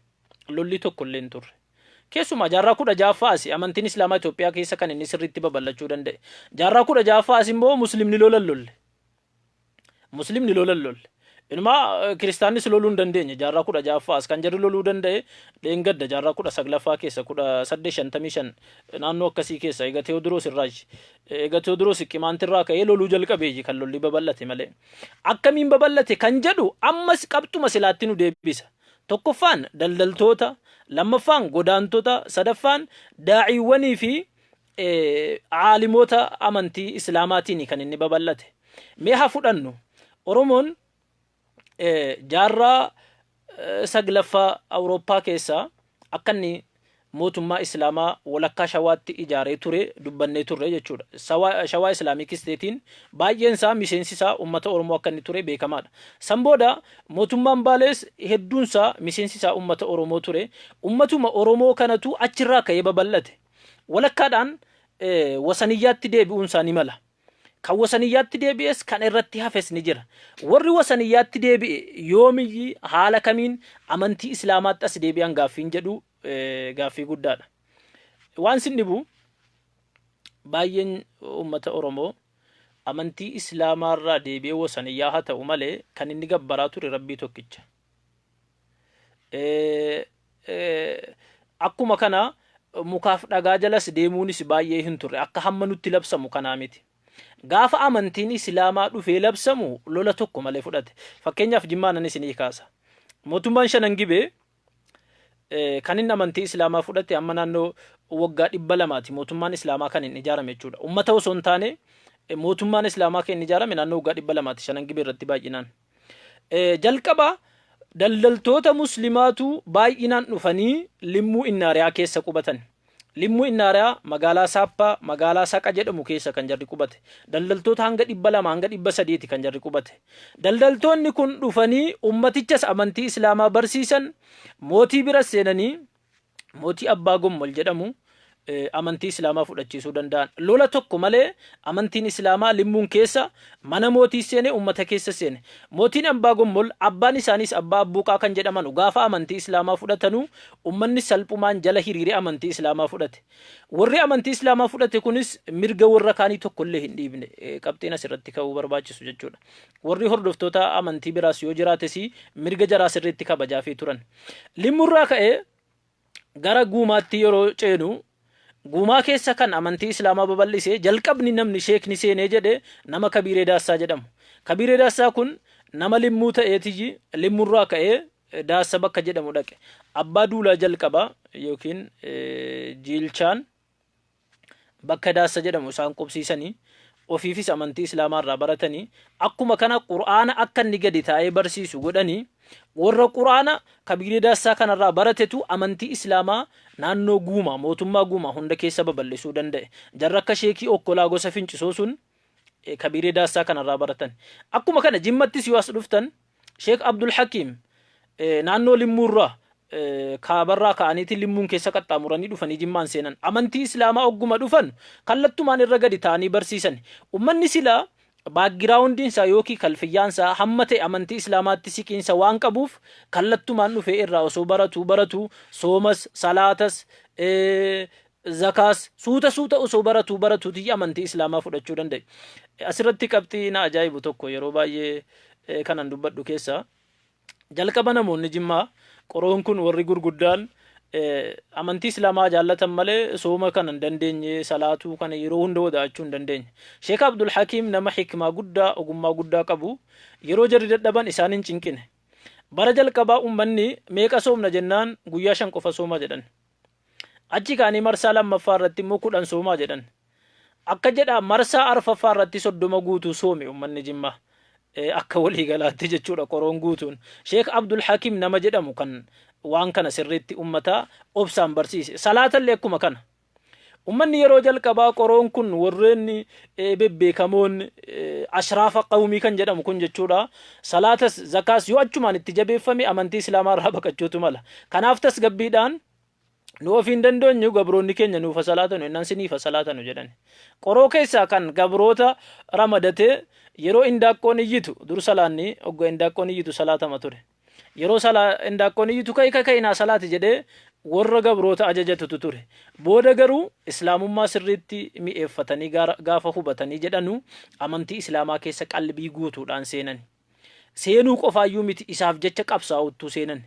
Lolli tokko illee hin turre. Keessumaa jaarraa 16ffaa asi amantiin Islaamaa Itoophiyaa keessa kan inni sirriitti babal'achuu danda'e. Jaarraa 16ffaa as immoo muslimni lola hin lolle. Muslimni lola hin lolle. Inumaa kiristaannis loluu hin dandeenye jaarraa 16ffaa as. Kan jarri loluu danda'e dheengadda jaarraa 19ffaa keessa, 1855 naannoo akkasii keessa, eega Teewodiroos irraa, eega Teewodiroos Qimaantirraa ka'ee loluu jalqabeeyyi kan lolli babal'ate malee. Akkamiin babal'ate kan jedhu ammas qabxuma silaatti nu deebisa. Tokkoffaan daldaltoota, lammaffaan godaantota, sadaffaan daa'iiwwanii fi aalimoota amantii Islaamaatiin kan inni babal'ate. Mee haa fudhannu. Oromoon jaarraa 9ffaa Awurooppaa keessaa akka inni mootummaa Islaamaa walakkaa Shawaatti ijaaree ture dubbannee turre jechuudha. Shawaa Islamic Stateiin baay'een isaa miseensi isaa uummata Oromoo akka inni ture beekamaadha. San booda mootummaan Baalees hedduun isaa miseensi isaa uummata Oromoo ture. Uummatuma Oromoo kanatu achirraa ka'ee babal'ate. Walakkaadhaan wasaniyyaatti deebi'uun isaa ni mala. Kan wasaniyyaatti deebi'es kan irratti hafes ni jira. Warri wasaniyyaatti deebi'e yoomiyyi haala kamiin amantii Islaamaatti as deebi'an gaaffiin jedhu gaaffii guddaadha. Waan sin dhibu, baay'een uummata Oromoo amantii Islaamaarraa deebi'ee wasaniyyaa haa ta'u malee kan inni gabbaraa ture Rabbii tokkicha. Akkuma kana mukaaf dhagaa jalas deemuunis baay'ee hin turre, akka hamma nutti labsamu kanaa miti. Gaafa amantiin Islaamaa dhufee labsamu lola tokko malee fudhate. Fakkeenyaaf Jimmaa nan isinii kaasa. Mootummaan Shanan Gibee kan inni amantii Islaamaa fudhate amma naannoo waggaa 200ti mootummaan Islaamaa kan inni ijaarame jechuudha. Uummata osoo hin taane mootummaan Islaamaa kan inni ijaarame naannoo waggaa 200ti Shanan Gibee irratti baay'inaan. Jalqaba daldaltoota Muslimaatu baay'inaan dhufanii Limmuu Innaariyaa keessa qubatan. Limmuu Innaariyaa magaalaa Saappaa, magaalaa Saqa jedhamu keessa kan jarri qubate. Daldaltoota hanga 200 hanga 300ti kan jarri qubate. Daldaltoonni kun dhufanii ummatichas amantii Islaamaa barsiisan, mootii biras seenanii mootii Abbaa Gommol jedhamu amantii Islaamaa fudhachiisuu danda'an. Lola tokko malee amantiin Islaamaa Limmuun keessa mana mootii seene, ummata keessa seene. Mootiin Abbaa Gommol, abbaan isaaniis Abbaa Abbuuqaa kan jedhaman gaafa amantii Islaamaa fudhatanuu ummanni salphumaan jala hiriiree amantii Islaamaa fudhate. Warri amantii Islaamaa fudhate kunis mirga warra kaanii tokkollee hin dhiibne. Qabxiin asirratti ka'uu barbaachisu jechuudha. Warri hordoftoota amantii biraas yoo jiraates mirga jaraa sirriitti kabajaafii turan. Limmurraa ka'ee gara Guumaatti yeroo ceenu, Guumaa keessa kan amantii Islaamaa babal'ise jalqabni namni sheekni seenee jedhe nama Kabiiree Daassaa jedhamu. Kabiiree Daassaa kun nama Limmuu ta'eetiyyi Limmurraa ka'ee Daassa bakka jedhamu dhaqe. Abbaa Duulaa jalqaba yookiin Jiilchaan bakka Daassa jedhamu isaan qubsiisanii ofiifis amantii Islaamaa irraa baratanii, akkuma kana Qur'aana akka inni gadi taa'ee barsiisu godhanii, warra Qur'aana Kabiiree Daassaa kanarraa baratetu amantii Islaamaa naannoo Guumaa, mootummaa Guumaa hunda keessa babal'isuu danda'e. Jarra akka Sheekii Okkolaa gosa Fincisoo sun Kabiiree Daassaa kanarraa baratan. Akkuma kana Jimmattis yoo as dhuftan, Sheek Abdul Hakiim naannoo Limmuurraa kaabarraa ka'aniiti Limmuun keessa qaxxaamuranii dhufanii Jimmaan seenan. Amantii Islaamaa ogguma dhufan kallattumaan irra gadi ta'anii barsiisan. Ummanni silaa backgroundiin isaa yookiin kalfiyyaan isaa hamma ta'e amantii Islaamaatti siqiinsa waan qabuuf kallattumaan dhufee irraa osoo baratuu baratuu soomas, salaatas, zakaas suuta suuta osoo baratuu baratuuti amantii Islaamaa fudhachuu danda'e. Asirratti qabxii na ajaa'ibu tokko yeroo baay'ee kanan dubbadhu keessaa, jalqaba namoonni Jimmaa qoroon kun warri gurguddaan amantii Islaamaa jaallatan malee sooma kana hin dandeenye, salaatuu kana yeroo hunda wadaachuu hin dandeenye. Sheek Abdul Hakiim nama hikmaa guddaa, ogummaa guddaa qabu, yeroo jarri dadhaban isaan hin cinqine. Bara jalqabaa ummanni meeqa soomna jennaan guyyaa 5 qofa sooma jedhan. Achi ka'anii marsaa lammaffaa irratti immoo 10 soomaa jedhan. Akka jedha marsaa arfaffaa irratti 30 guutuu soome ummanni Jimmaa. Akka waliigalaatti jechuudha qoroon guutuun. Sheek Abdul Hakim nama jedhamu kan waan kana sirriitti ummata obsaan barsiise. Salaatallee akkuma kana. Ummanni yeroo jalqabaa qoroon kun warreen bebbeekamoon ashraafa qawmii kan jedhamu kun jechuudha. Salaatas zakaas yoo achumaan itti jabeeffame amantii Islaamaa irraa baqachuutu mala. Kanaaf tasgabbiidhaan nu ofiin dandeenyu, gabroonni keenya nuufa salaatanu innaan siniifa salaatanu jedhan. Qoroo keessaa kan gabroota ramadatee yeroo indaaqqoon iyyitu, dur salaanni ogga indaaqqoon iyyitu salaatama ture. Yeroo indaaqqoon iyyitu ka'i ka'i naa salaati jedhee warra gabroota ajajatutu ture. Booda garuu Islaamummaa sirriitti mi'eeffatanii gaafa hubatanii jedhanu amantii Islaamaa keessa qalbii guutuudhaan seenani. Seenuu qofaayyuu miti, isaaf jecha qabsaa'uttuu seenan.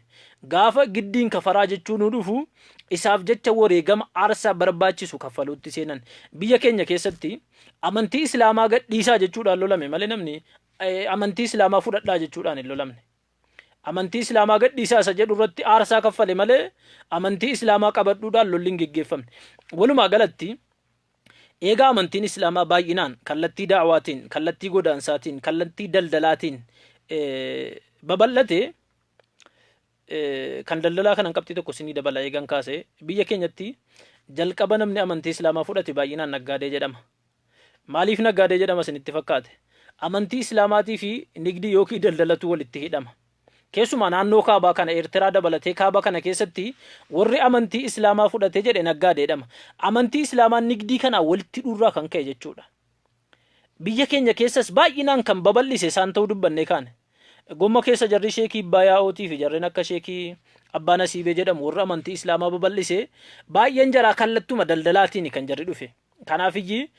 Gaafa giddiin kafaraa jechuu nu dhufu isaaf jecha wareegama aarsaa barbaachisu kaffaluutti seenan. Biyya keenya keessatti amantii Islaamaa gadhiisaa jechuudhaan lolame malee namni amantii Islaamaa fudhadhaa jechuudhaan hin lolamne. Amantii Islaamaa gadhiisaa isa jedhu irratti aarsaa kaffale malee amantii Islaamaa qabadhuudhaan lolli hin geggeeffamne. Walumaa galatti eegaa amantiin Islaamaa baay'inaan kallattii da'waatiin, kallattii godaansaatiin, kallattii daldalaatiin babal'ate, kan daldalaa kanan qabxii tokko isinii dabala eegan kaase, biyya keenyatti jalqaba namni amantii Islaamaa fudhate baay'inaan naggaadee jedhama. Maaliif naggaadee jedhama isinitti fakkaate? Amantii Islaamaatii fi nigdii yookiin daldalatu walitti hidhama. Keessumaa naannoo kaabaa kana, Eertiraa dabalatee kaaba kana keessatti warri amantii Islaamaa fudhate jedhe naggaadee jedhama. Amantii Islaamaa nigdii kanaa walitti hidhuurraa kan ka'e jechuudha. Biyya keenya keessas baay'inaan kan babal'ise isaan ta'uu dubbannee kaane. Gomma keessa jarri Sheekii Ibbaa Yaa'ootii fi jarreen akka Sheekii Abbaa Nasiibee jedhamu warra amantii Islaamaa babal'ise baay'een jaraa kallattuma daldalaatiin kan jarri dhufe. Kanaafiyyi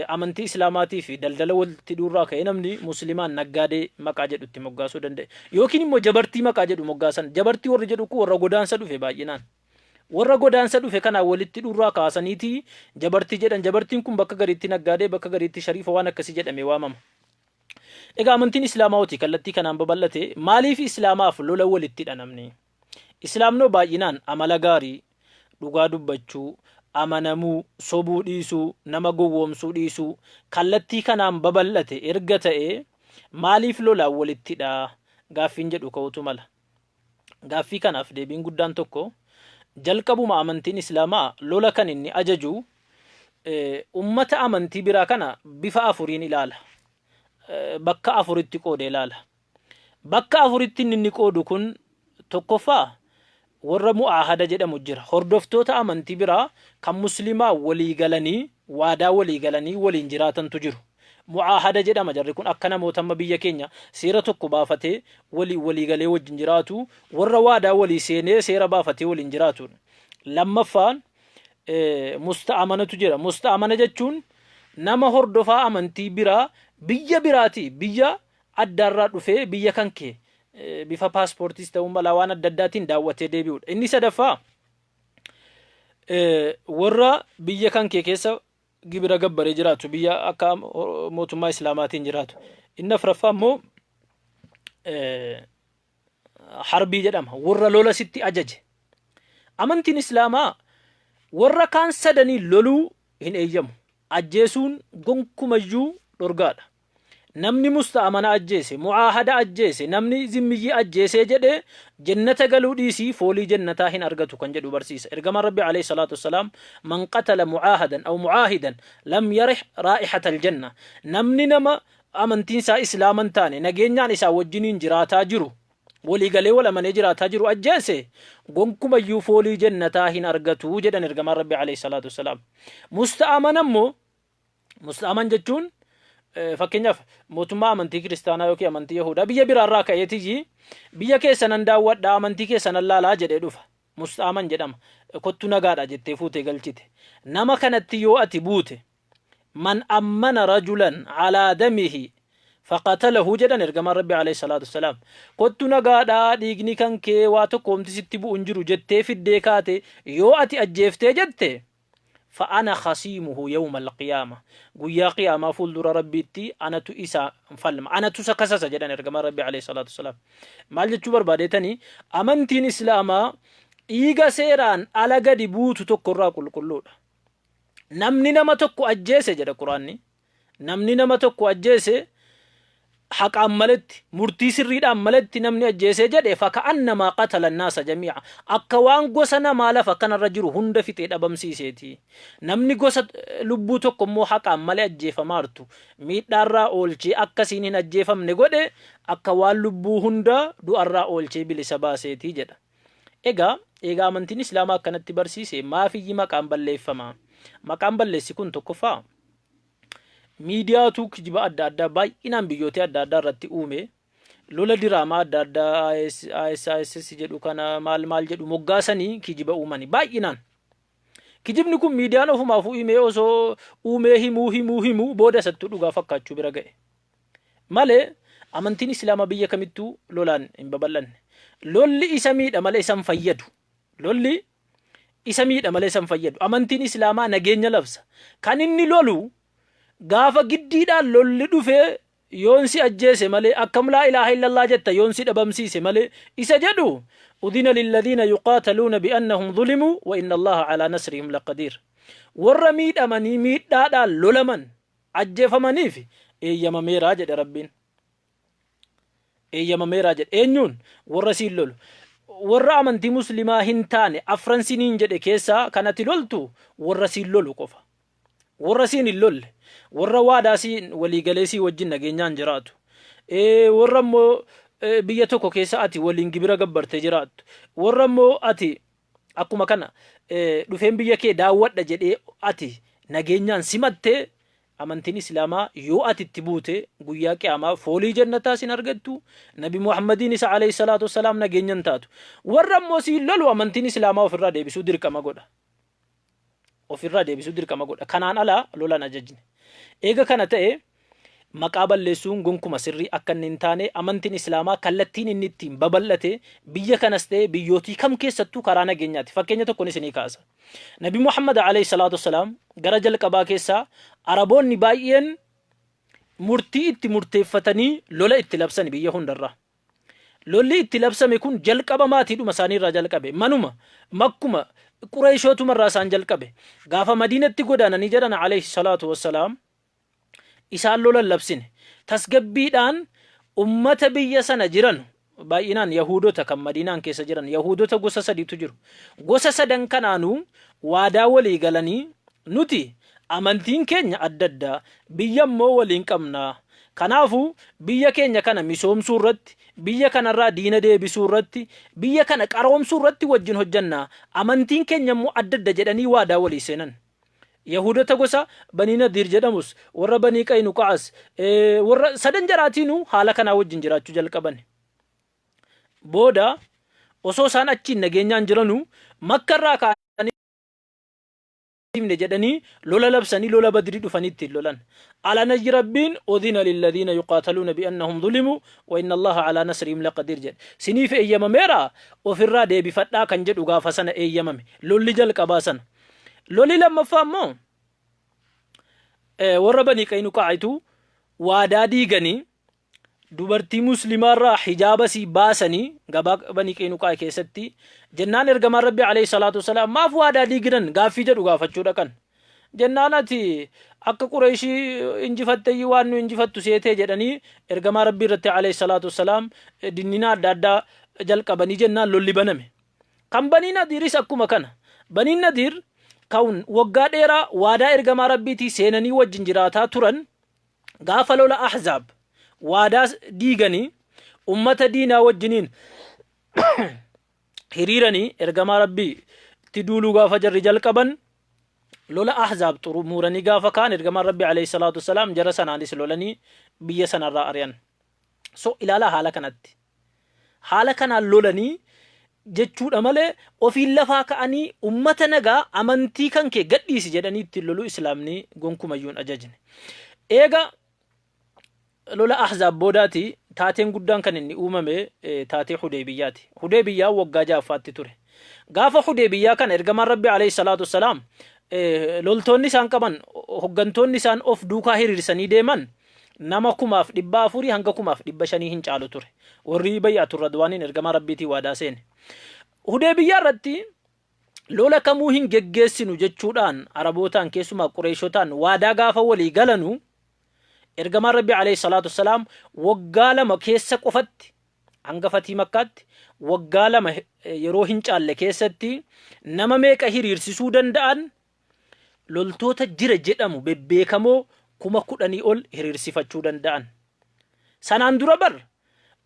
amantii Islaamaatii fi daldala walitti hidhuurraa ka'ee namni Muslimaan naggaadee maqaa jedhu itti moggaasuu danda'e. Yookiin immoo jabartii maqaa jedhu moggaasan. Jabartii warri jedhu kun warra godaansa dhufe baay'inaan. Warra godaansa dhufe kanaan walitti hidhuurraa kaasaniiti jabartii jedhan. Jabartiin kun bakka gariitti naggaadee bakka gariitti shariifa waan akkasii jedhamee waamama. Egaa amantiin Islaamaawoti kallattii kanaan babal'ate maaliif Islaamaaf lola walitti hidha namni? Islaamnoo baay'inaan amala gaarii, dhugaa dubbachuu, amanamuu, sobuu dhiisuu, nama gowwoomsuu dhiisuu kallattii kanaan babal'ate erga ta'ee maaliif lolaan walitti hidha gaaffiin jedhu ka'uutu mala. Gaaffii kanaaf deebiin guddaan tokko jalqabuma amantiin Islaamaa lola kan inni ajaju ummata amantii biraa kana bifa afuriin ilaala. Bakka afuritti qoodee ilaala. Bakka afuritti inni qoodu kun tokkoffaa warra mu'aahada jedhamu jira. Hordoftoota amantii biraa kan muslimaa walii galanii waadaa walii galanii waliin jiraatantu jiru. Mu'aahada jedhama jarri kun akka namoota amma biyya keenya seera tokko baafatee walii walii galee wajjin jiraatu warra waadaa walii seenee seera baafatee waliin jiraatudha. Lammaffaan musta'amanatu jira. Musta'amana jechuun nama hordofaa amantii biraa biyya biraatii biyya addaarraa dhufee biyya kan kee bifa paaspoortiis ta'uu mala waan adda addaatiin daawwatee deebi'udha. Inni sadaffaa warra biyya kan kee keessa gibira gabbaree jiraatu biyya akka mootummaa Islaamaatiin jiraatu. Inni afuraffaa immoo harbii jedhama. Warra lola sitti ajaje. Amantiin Islaamaa warra kaan sadanii loluu hin eeyyamu. Ajjeesuun gonkumayyuu dhorgaadha. Namni musta'amana ajjeese, mu'aahada ajjeese, namni zimmiyyii ajjeesee jedhe jennata galuu dhiisii foolii jennataa hin argatu kan jedhu barsiisa. Ergamaan Rabbi alayhi salaatu wassalaam man qatala mu'aahadan aw mu'aahidan lam yarih raa'ihatal janna. Namni nama amantiin isaa Islaama hin taane nageenyaan isaa wajjiniin jiraataa jiru walii galee wal amanee jiraataa jiru ajjeese gonkumayyuu foolii jennataa hin argatu jedhan ergamaan Rabbi alayhi salaatu wassalaam. Musta'aman ammoo musta'aman jechuun fakkeenyaaf mootummaa amantii kiristaanaa yookiin amantii Yahudaa biyya biraarraa ka'eetiyyi biyya keessa nan daawwadha amantii keessa nan laalaa jedhee dhufa. Musta'aman jedhama. Kottu nagaadha jettee fuutee galchite. Nama kanatti yoo ati buute Man ammana rajulan alaa damihi faqatalahu jedhan ergamaan Rabbi alayhi salaatu wassalaam. Kottu nagaadhaa dhiigni kan kee waa tokko homti sitti bu'u hin jiru jettee fiddee kaate yoo ati ajjeeftee jette fa'ana khasiimuhu yawma alqiyaama guyyaa qiyaamaa fuuldura Rabbiitti anatu isa falma anatu isa kasasa jedhan ergamaan Rabbi alayhi salaatu wassalaam. Maal jechuu barbaadeetanii amantiin Islaamaa dhiiga seeraan ala gadi buutu tokkorraa qulqulluudha. Namni nama tokko ajjeese jedha Quraanni. Namni nama tokko ajjeese haqaan maletti murtii sirriidhaan maletti namni ajjeesee jedhe faka'annamaa qatala naasa jamii'a akka waan gosa namaa lafa kanarra jiru hunda fixee dhabamsiiseeti. Namni gosa lubbuu tokko immoo haqaan malee ajjeefamaartu miidhaarraa oolchee akkasiin hin ajjeefamne godhe akka waan lubbuu hunda du'arraa oolchee bilisa baaseeti jedha. Egaa, eega amantiin Islaamaa akkanatti barsiise maafiyyi maqaan balleeffama? Maqaan balleessi kun tokkoffaa miidiyaatu kijiba adda addaa baay'inaan biyyoota adda addaa irratti uume lola diraamaa adda addaa ISIS jedhu kana maal maal jedhu moggaasanii kijiba uumani baay'inaan. Kijibni kun miidiyaan ofumaaf himee osoo uumee himuu himuu himuu booda isattuu dhugaa fakkaachuu bira ga'e. Malee amantiin Islaamaa biyya kamittuu lolaan hin babal'anne. Lolli isa miidha malee isa hin fayyadu. Lolli isa miidha malee isa hin fayyadu. Amantiin Islaamaa nageenya labsa. Kan inni lolu gaafa giddiidhaan lolli dhufee yoon si ajjeese malee akkam laa ilaaha illallah jetta yoon si dhabamsiise malee isa jedhu udhina lilladhiina yuqaataluuna bi'annahum zulimuu wa inna allaha alaa nasrihim laqadiir. Warra miidhamanii miidhaadhaan lolaman ajjeefamaniif eeyyamameera jedhe Rabbiin. Eeyyamameera jedhe. Eenyuun? Warra siin lolu. Warra amantii muslimaa hin taane afran siniin jedhe keessaa kan ati loltu warra siin lolu qofa. Warra siin hin lolle, warra waadaa siin walii galee sii wajjin nageenyaan jiraatu. Warra immoo biyya tokko keessa ati waliin gibira gabbartee jiraattu. Warra immoo ati Akkuma kana dhufeen biyya kee daawwadha jedhee ati nageenyaan simatte Amantiin Islaamaa yoo ati itti buute guyyaa qiyaamaa foolii jannataa sin argattu, Nabi Muhammadiin isa alayhi salaatu wassalaam nageenya hin taatu. Warra immoo siin lolu amantiin Islaamaa ofirraa deebisuu dirqama godha. Ofirraa deebisuu dirqama godha. Kanaan ala lolan ajajne. Eega kana ta'e maqaa balleessuun gonkuma sirrii akka inni hin taane amantiin Islaamaa kallattiin inni ittiin babal'ate biyya kanas ta'e biyyootii kam keessattuu karaa nageenyaati. Fakkeenya tokkon isinii kaasa. Nabi Muhammad alayhi salaatu wassalaam gara jalqabaa keessaa Araboonni baay'een murtii itti murteeffatanii lola itti labsani biyya hundarraa. Lolli itti labsame kun jalqaba maatiidhuma isaanii irraa jalqabe. Manuma, makkuma, Qureeshootuma irraa isaan jalqabe. Gaafa Madiinatti godaananii jedhan alayhi salaatu wassalaam isaan lola hin labsine. Tasgabbiidhaan ummata biyya sana jiran baay'inaan Yahuudota kan Madiinaan keessa jiran Yahuudota gosa sadiitu jiru. Gosa sadan kanaanuu waadaa walii galanii nuti amantiin keenya adda adda biyya immoo waliin qabna. Kanaafuu biyya keenya kana misoomsuu irratti, biyya kanarraa diina deebisuu irratti, biyya kana qaroomsuu irratti wajjin hojjanna. Amantiin keenya immoo adda adda jedhanii waadaa walii seenan. Yahuudota gosa Banii Nadiir jedhamus, warra Banii Qaynuqa'as, warra sadan jaraatiinuu haala kanaa wajjin jiraachuu jalqaban. Booda osoo isaan achiin nageenyaan jiranuu Makkarraa ka'anii jedhanii lola labsanii lola Badrii dhufanii ittiin lolan. Alanayyi Rabbiin udhina lilladhiina yuqaataluuna bi'annahum zulimuu wa inna Allaha alaa nasrihim laqadiir jedhe. Siniif eeyyamameera ofirraa deebifadhaa kan jedhu gaafa sana eeyyamame. Lolli jalqabaa sana. Loli lammaffaa immoo warra Banii Qaynuqaa'itu waadaa diiganii dubartii muslimaarraa hijaaba sii baasanii gabaa Banii Qaynuqaa keessatti jennaan ergamaan Rabbi alayhi salaatu wasalaam maaf waadaa diigdan gaaffii jedhu gaafachuu dhaqan. Jennaan ati akka Qureeshii injifatteyyii waan nu injifattu seetee jedhanii ergamaa Rabbii irratti alayhi salaatu wasalaam dinnina adda addaa jalqabanii jennaan lolli baname. Kan Banii Nadiiris akkuma kana. Baniin Nadiir kan waggaa dheeraa waadaa ergamaa Rabbiitii seenanii wajjin jiraataa turan gaafa lola Ahzaab waadaa diiganii ummata diinaa wajjiniin hiriiranii ergamaa Rabbii itti duuluu gaafa jarri jalqaban lola Ahzaab xumuranii gaafa kaan ergamaan Rabbii alayhi salaatu wassalaam jara sanaanis lolanii biyya sanarraa ari'an. So ilaalaa haala kanatti. Haala kanaan lolanii jechuudha malee ofiin lafaa ka'anii ummata nagaa amantii kan kee gadhiisi jedhanii ittiin loluu islaamni gonkumayyuu hin ajajne. Eega lola Ahzaab boodaati taateen guddaan kan inni uumame taatee Hudeybiyyaati. Hudeybiyyaa waggaa ja'affaatti ture. Gaafa Hudeybiyyaa kana ergamaan Rabbi alayhi salaatu wassalaam loltoonni isaan qaban hoggantoonni isaan of duukaa hiriirsanii deeman nama 4,400 hanga 5,500 hin caalu ture. Warri Bay'atu Radwaaniin ergamaa Rabbiitii waadaa seene. Hudeybiyyaa irratti lola kamuu hin geggeessinu jechuudhaan Arabootaan keessumaa Qureeshotaan waadaa gaafa walii galanu ergamaan Rabbi alayhi salaatu wassalaam waggaa 2 keessa qofatti hanga fatii Makkaatti waggaa 2 yeroo hin caalle keessatti nama meeqa hiriirsisuu danda'an? Loltoota jira jedhamu bebbeekamoo 10,000 ol hiriirsifachuu danda'an. Sanaan dura bar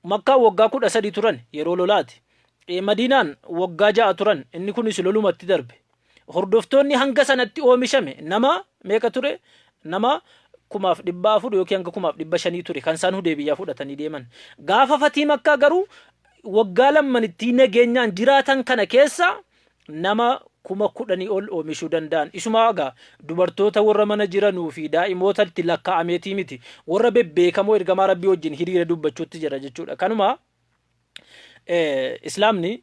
Makkaan waggaa 13 turan yeroo lolaati. Madiinaan waggaa 6 turan inni kunis lolumatti darbe. Hordoftoonni hanga sanatti oomishame nama meeqa ture? Nama 4,400 yookiin hanga 5,500 ture kan isaan Hudeybiyyaa fudhatanii deeman. Gaafa fatii Makkaa garuu waggaa lammanittii nageenyaan jiraatan kana keessa nama 10,000 ol oomishuu danda'an. Isumaa egaa dubartoota warra mana jiranuu fi daa'imoota itti lakkaa'ameetii miti. Warra bebbeekamoo ergamaa Rabbii wajjin hiriira dubbachuutti jira jechuudha. Kanuma Islaamni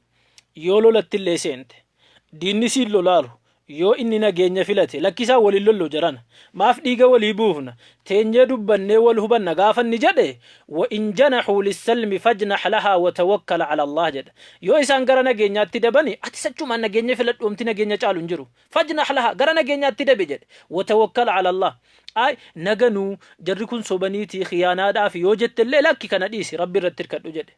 yoo lolatti illee seente diinni siin lolaaru yoo inni nageenya filate lakkisaa waliin lollu jarana maaf dhiiga walii buufna teenyee dubbannee wal hubanna gaafa inni jedhe wa in janahuu lissalmi fajnah lahaa wa tawakkal ala Allah jedha. Yoo isaan gara nageenyaatti dabani atis achumaan nageenya filadhu homti nageenya caalu hin jiru. Fajnah lahaa gara nageenyaatti dabe jedhe wa tawakkal ala Allah. Ay naganuu jarri kun sobaniitii khiyaanaadhaaf yoo jettellee lakki kana dhiisi Rabbi irratti hirkadhu jedhe.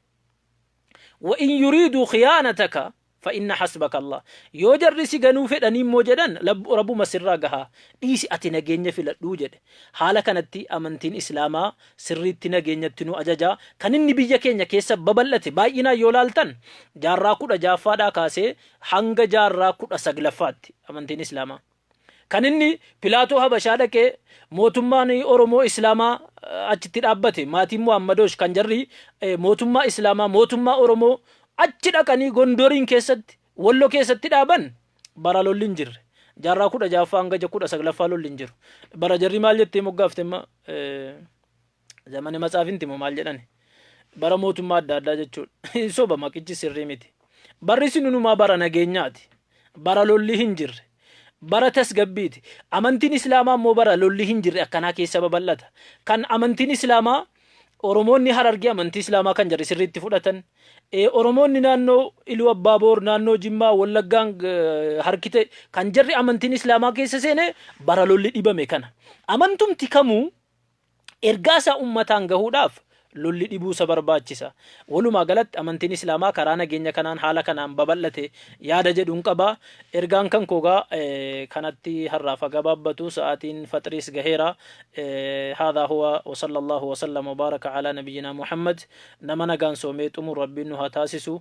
Wa in yuriiduu khiyaanataka fa inna hasbaka Allah. Yoo jarri si ganuu fedhanii immoo jedhan Rabbuma sirraa gahaa dhiisi ati nageenya filadhuu jedhe. Haala kanatti amantiin Islaamaa sirriitti nageenyatti nu ajaja. Kan inni biyya keenya keessa babal'ate baay'inaan yoo laaltan jaarraa 16ffaadhaa kaasee hanga jaarraa 19ffaatti amantiin Islaamaa. Kan inni Pilaatoo Habashaa dhaqee mootummaan Oromoo Islaamaa achitti dhaabbate, maatiin Muhammadoosh kan jarri mootummaa Islaamaa, mootummaa Oromoo achi dhaqanii Gondoriin keessatti, Wallo keessatti dhaaban, bara lolli hin jirre. Jaarraa 16ffaa hanga 19ffaa lolli hin jiru. Bara jarri maal jettee moggaafte amma, zamani matsaafinti moo maal jedhani, bara mootummaa adda addaa jechuudha. Hin soba, maqichi sirrii miti. Barri sinunumaa bara nageenyaati. Bara lolli hin jirre. Bara tasgabbiiti. Amantiin Islaamaa immoo bara lolli hin jirre akkanaa keessa babal'ata. Kan amantiin Islaamaa, Oromoonni Harargee amantii Islaamaa kan jarri sirriitti fudhatan. Oromoonni naannoo Iluu Abbaa Boor, naannoo Jimmaa, Wallaggaan harki ta'e kan jarri amantiin Islaamaa keessa seene bara lolli dhibame kana. Amantumti kamuu ergaa isaa ummataan gahuudhaaf lolli dhibuu isa barbaachisa. Walumaa galatti amantiin Islaamaa karaa nageenya kanaan, haala kanaan babal'ate yaada jedhuun qaba. Ergaan kan koogaa kanatti har'aaf gabaabbatu, sa'aatiin faxriis gaheera. Haadhaa huwa wa sallallahu wa sallam wa baaraka alaa nabiyyinaa Muhammad. Nama nagaan soomee xumuru Rabbiin nu haa taasisu.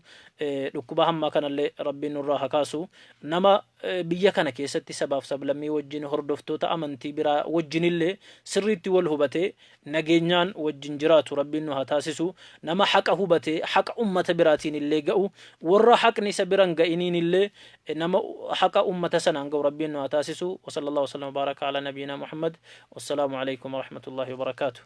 Dhukkuba hammaa kanallee Rabbiin nurraa haa kaasu. Nama biyya kana keessatti sabaaf sablammii wajjin, hordoftoota amantii biraa wajjinillee sirriitti wal hubatee nageenyaan wajjin jiraatu Rabbiin nu haa taasisu. Nama haqa hubatee haqa ummata biraatiin illee ga'u, warra haqni isa biran ga'iniin illee nama haqa ummata sanaan ga'u Rabbiin nu haa taasisu. Wa sallallahu wa sallam wa baraka ala nabiyyina Muhammad. Wassalaamu alaikum wa rahmatullahi wa barakaatuh.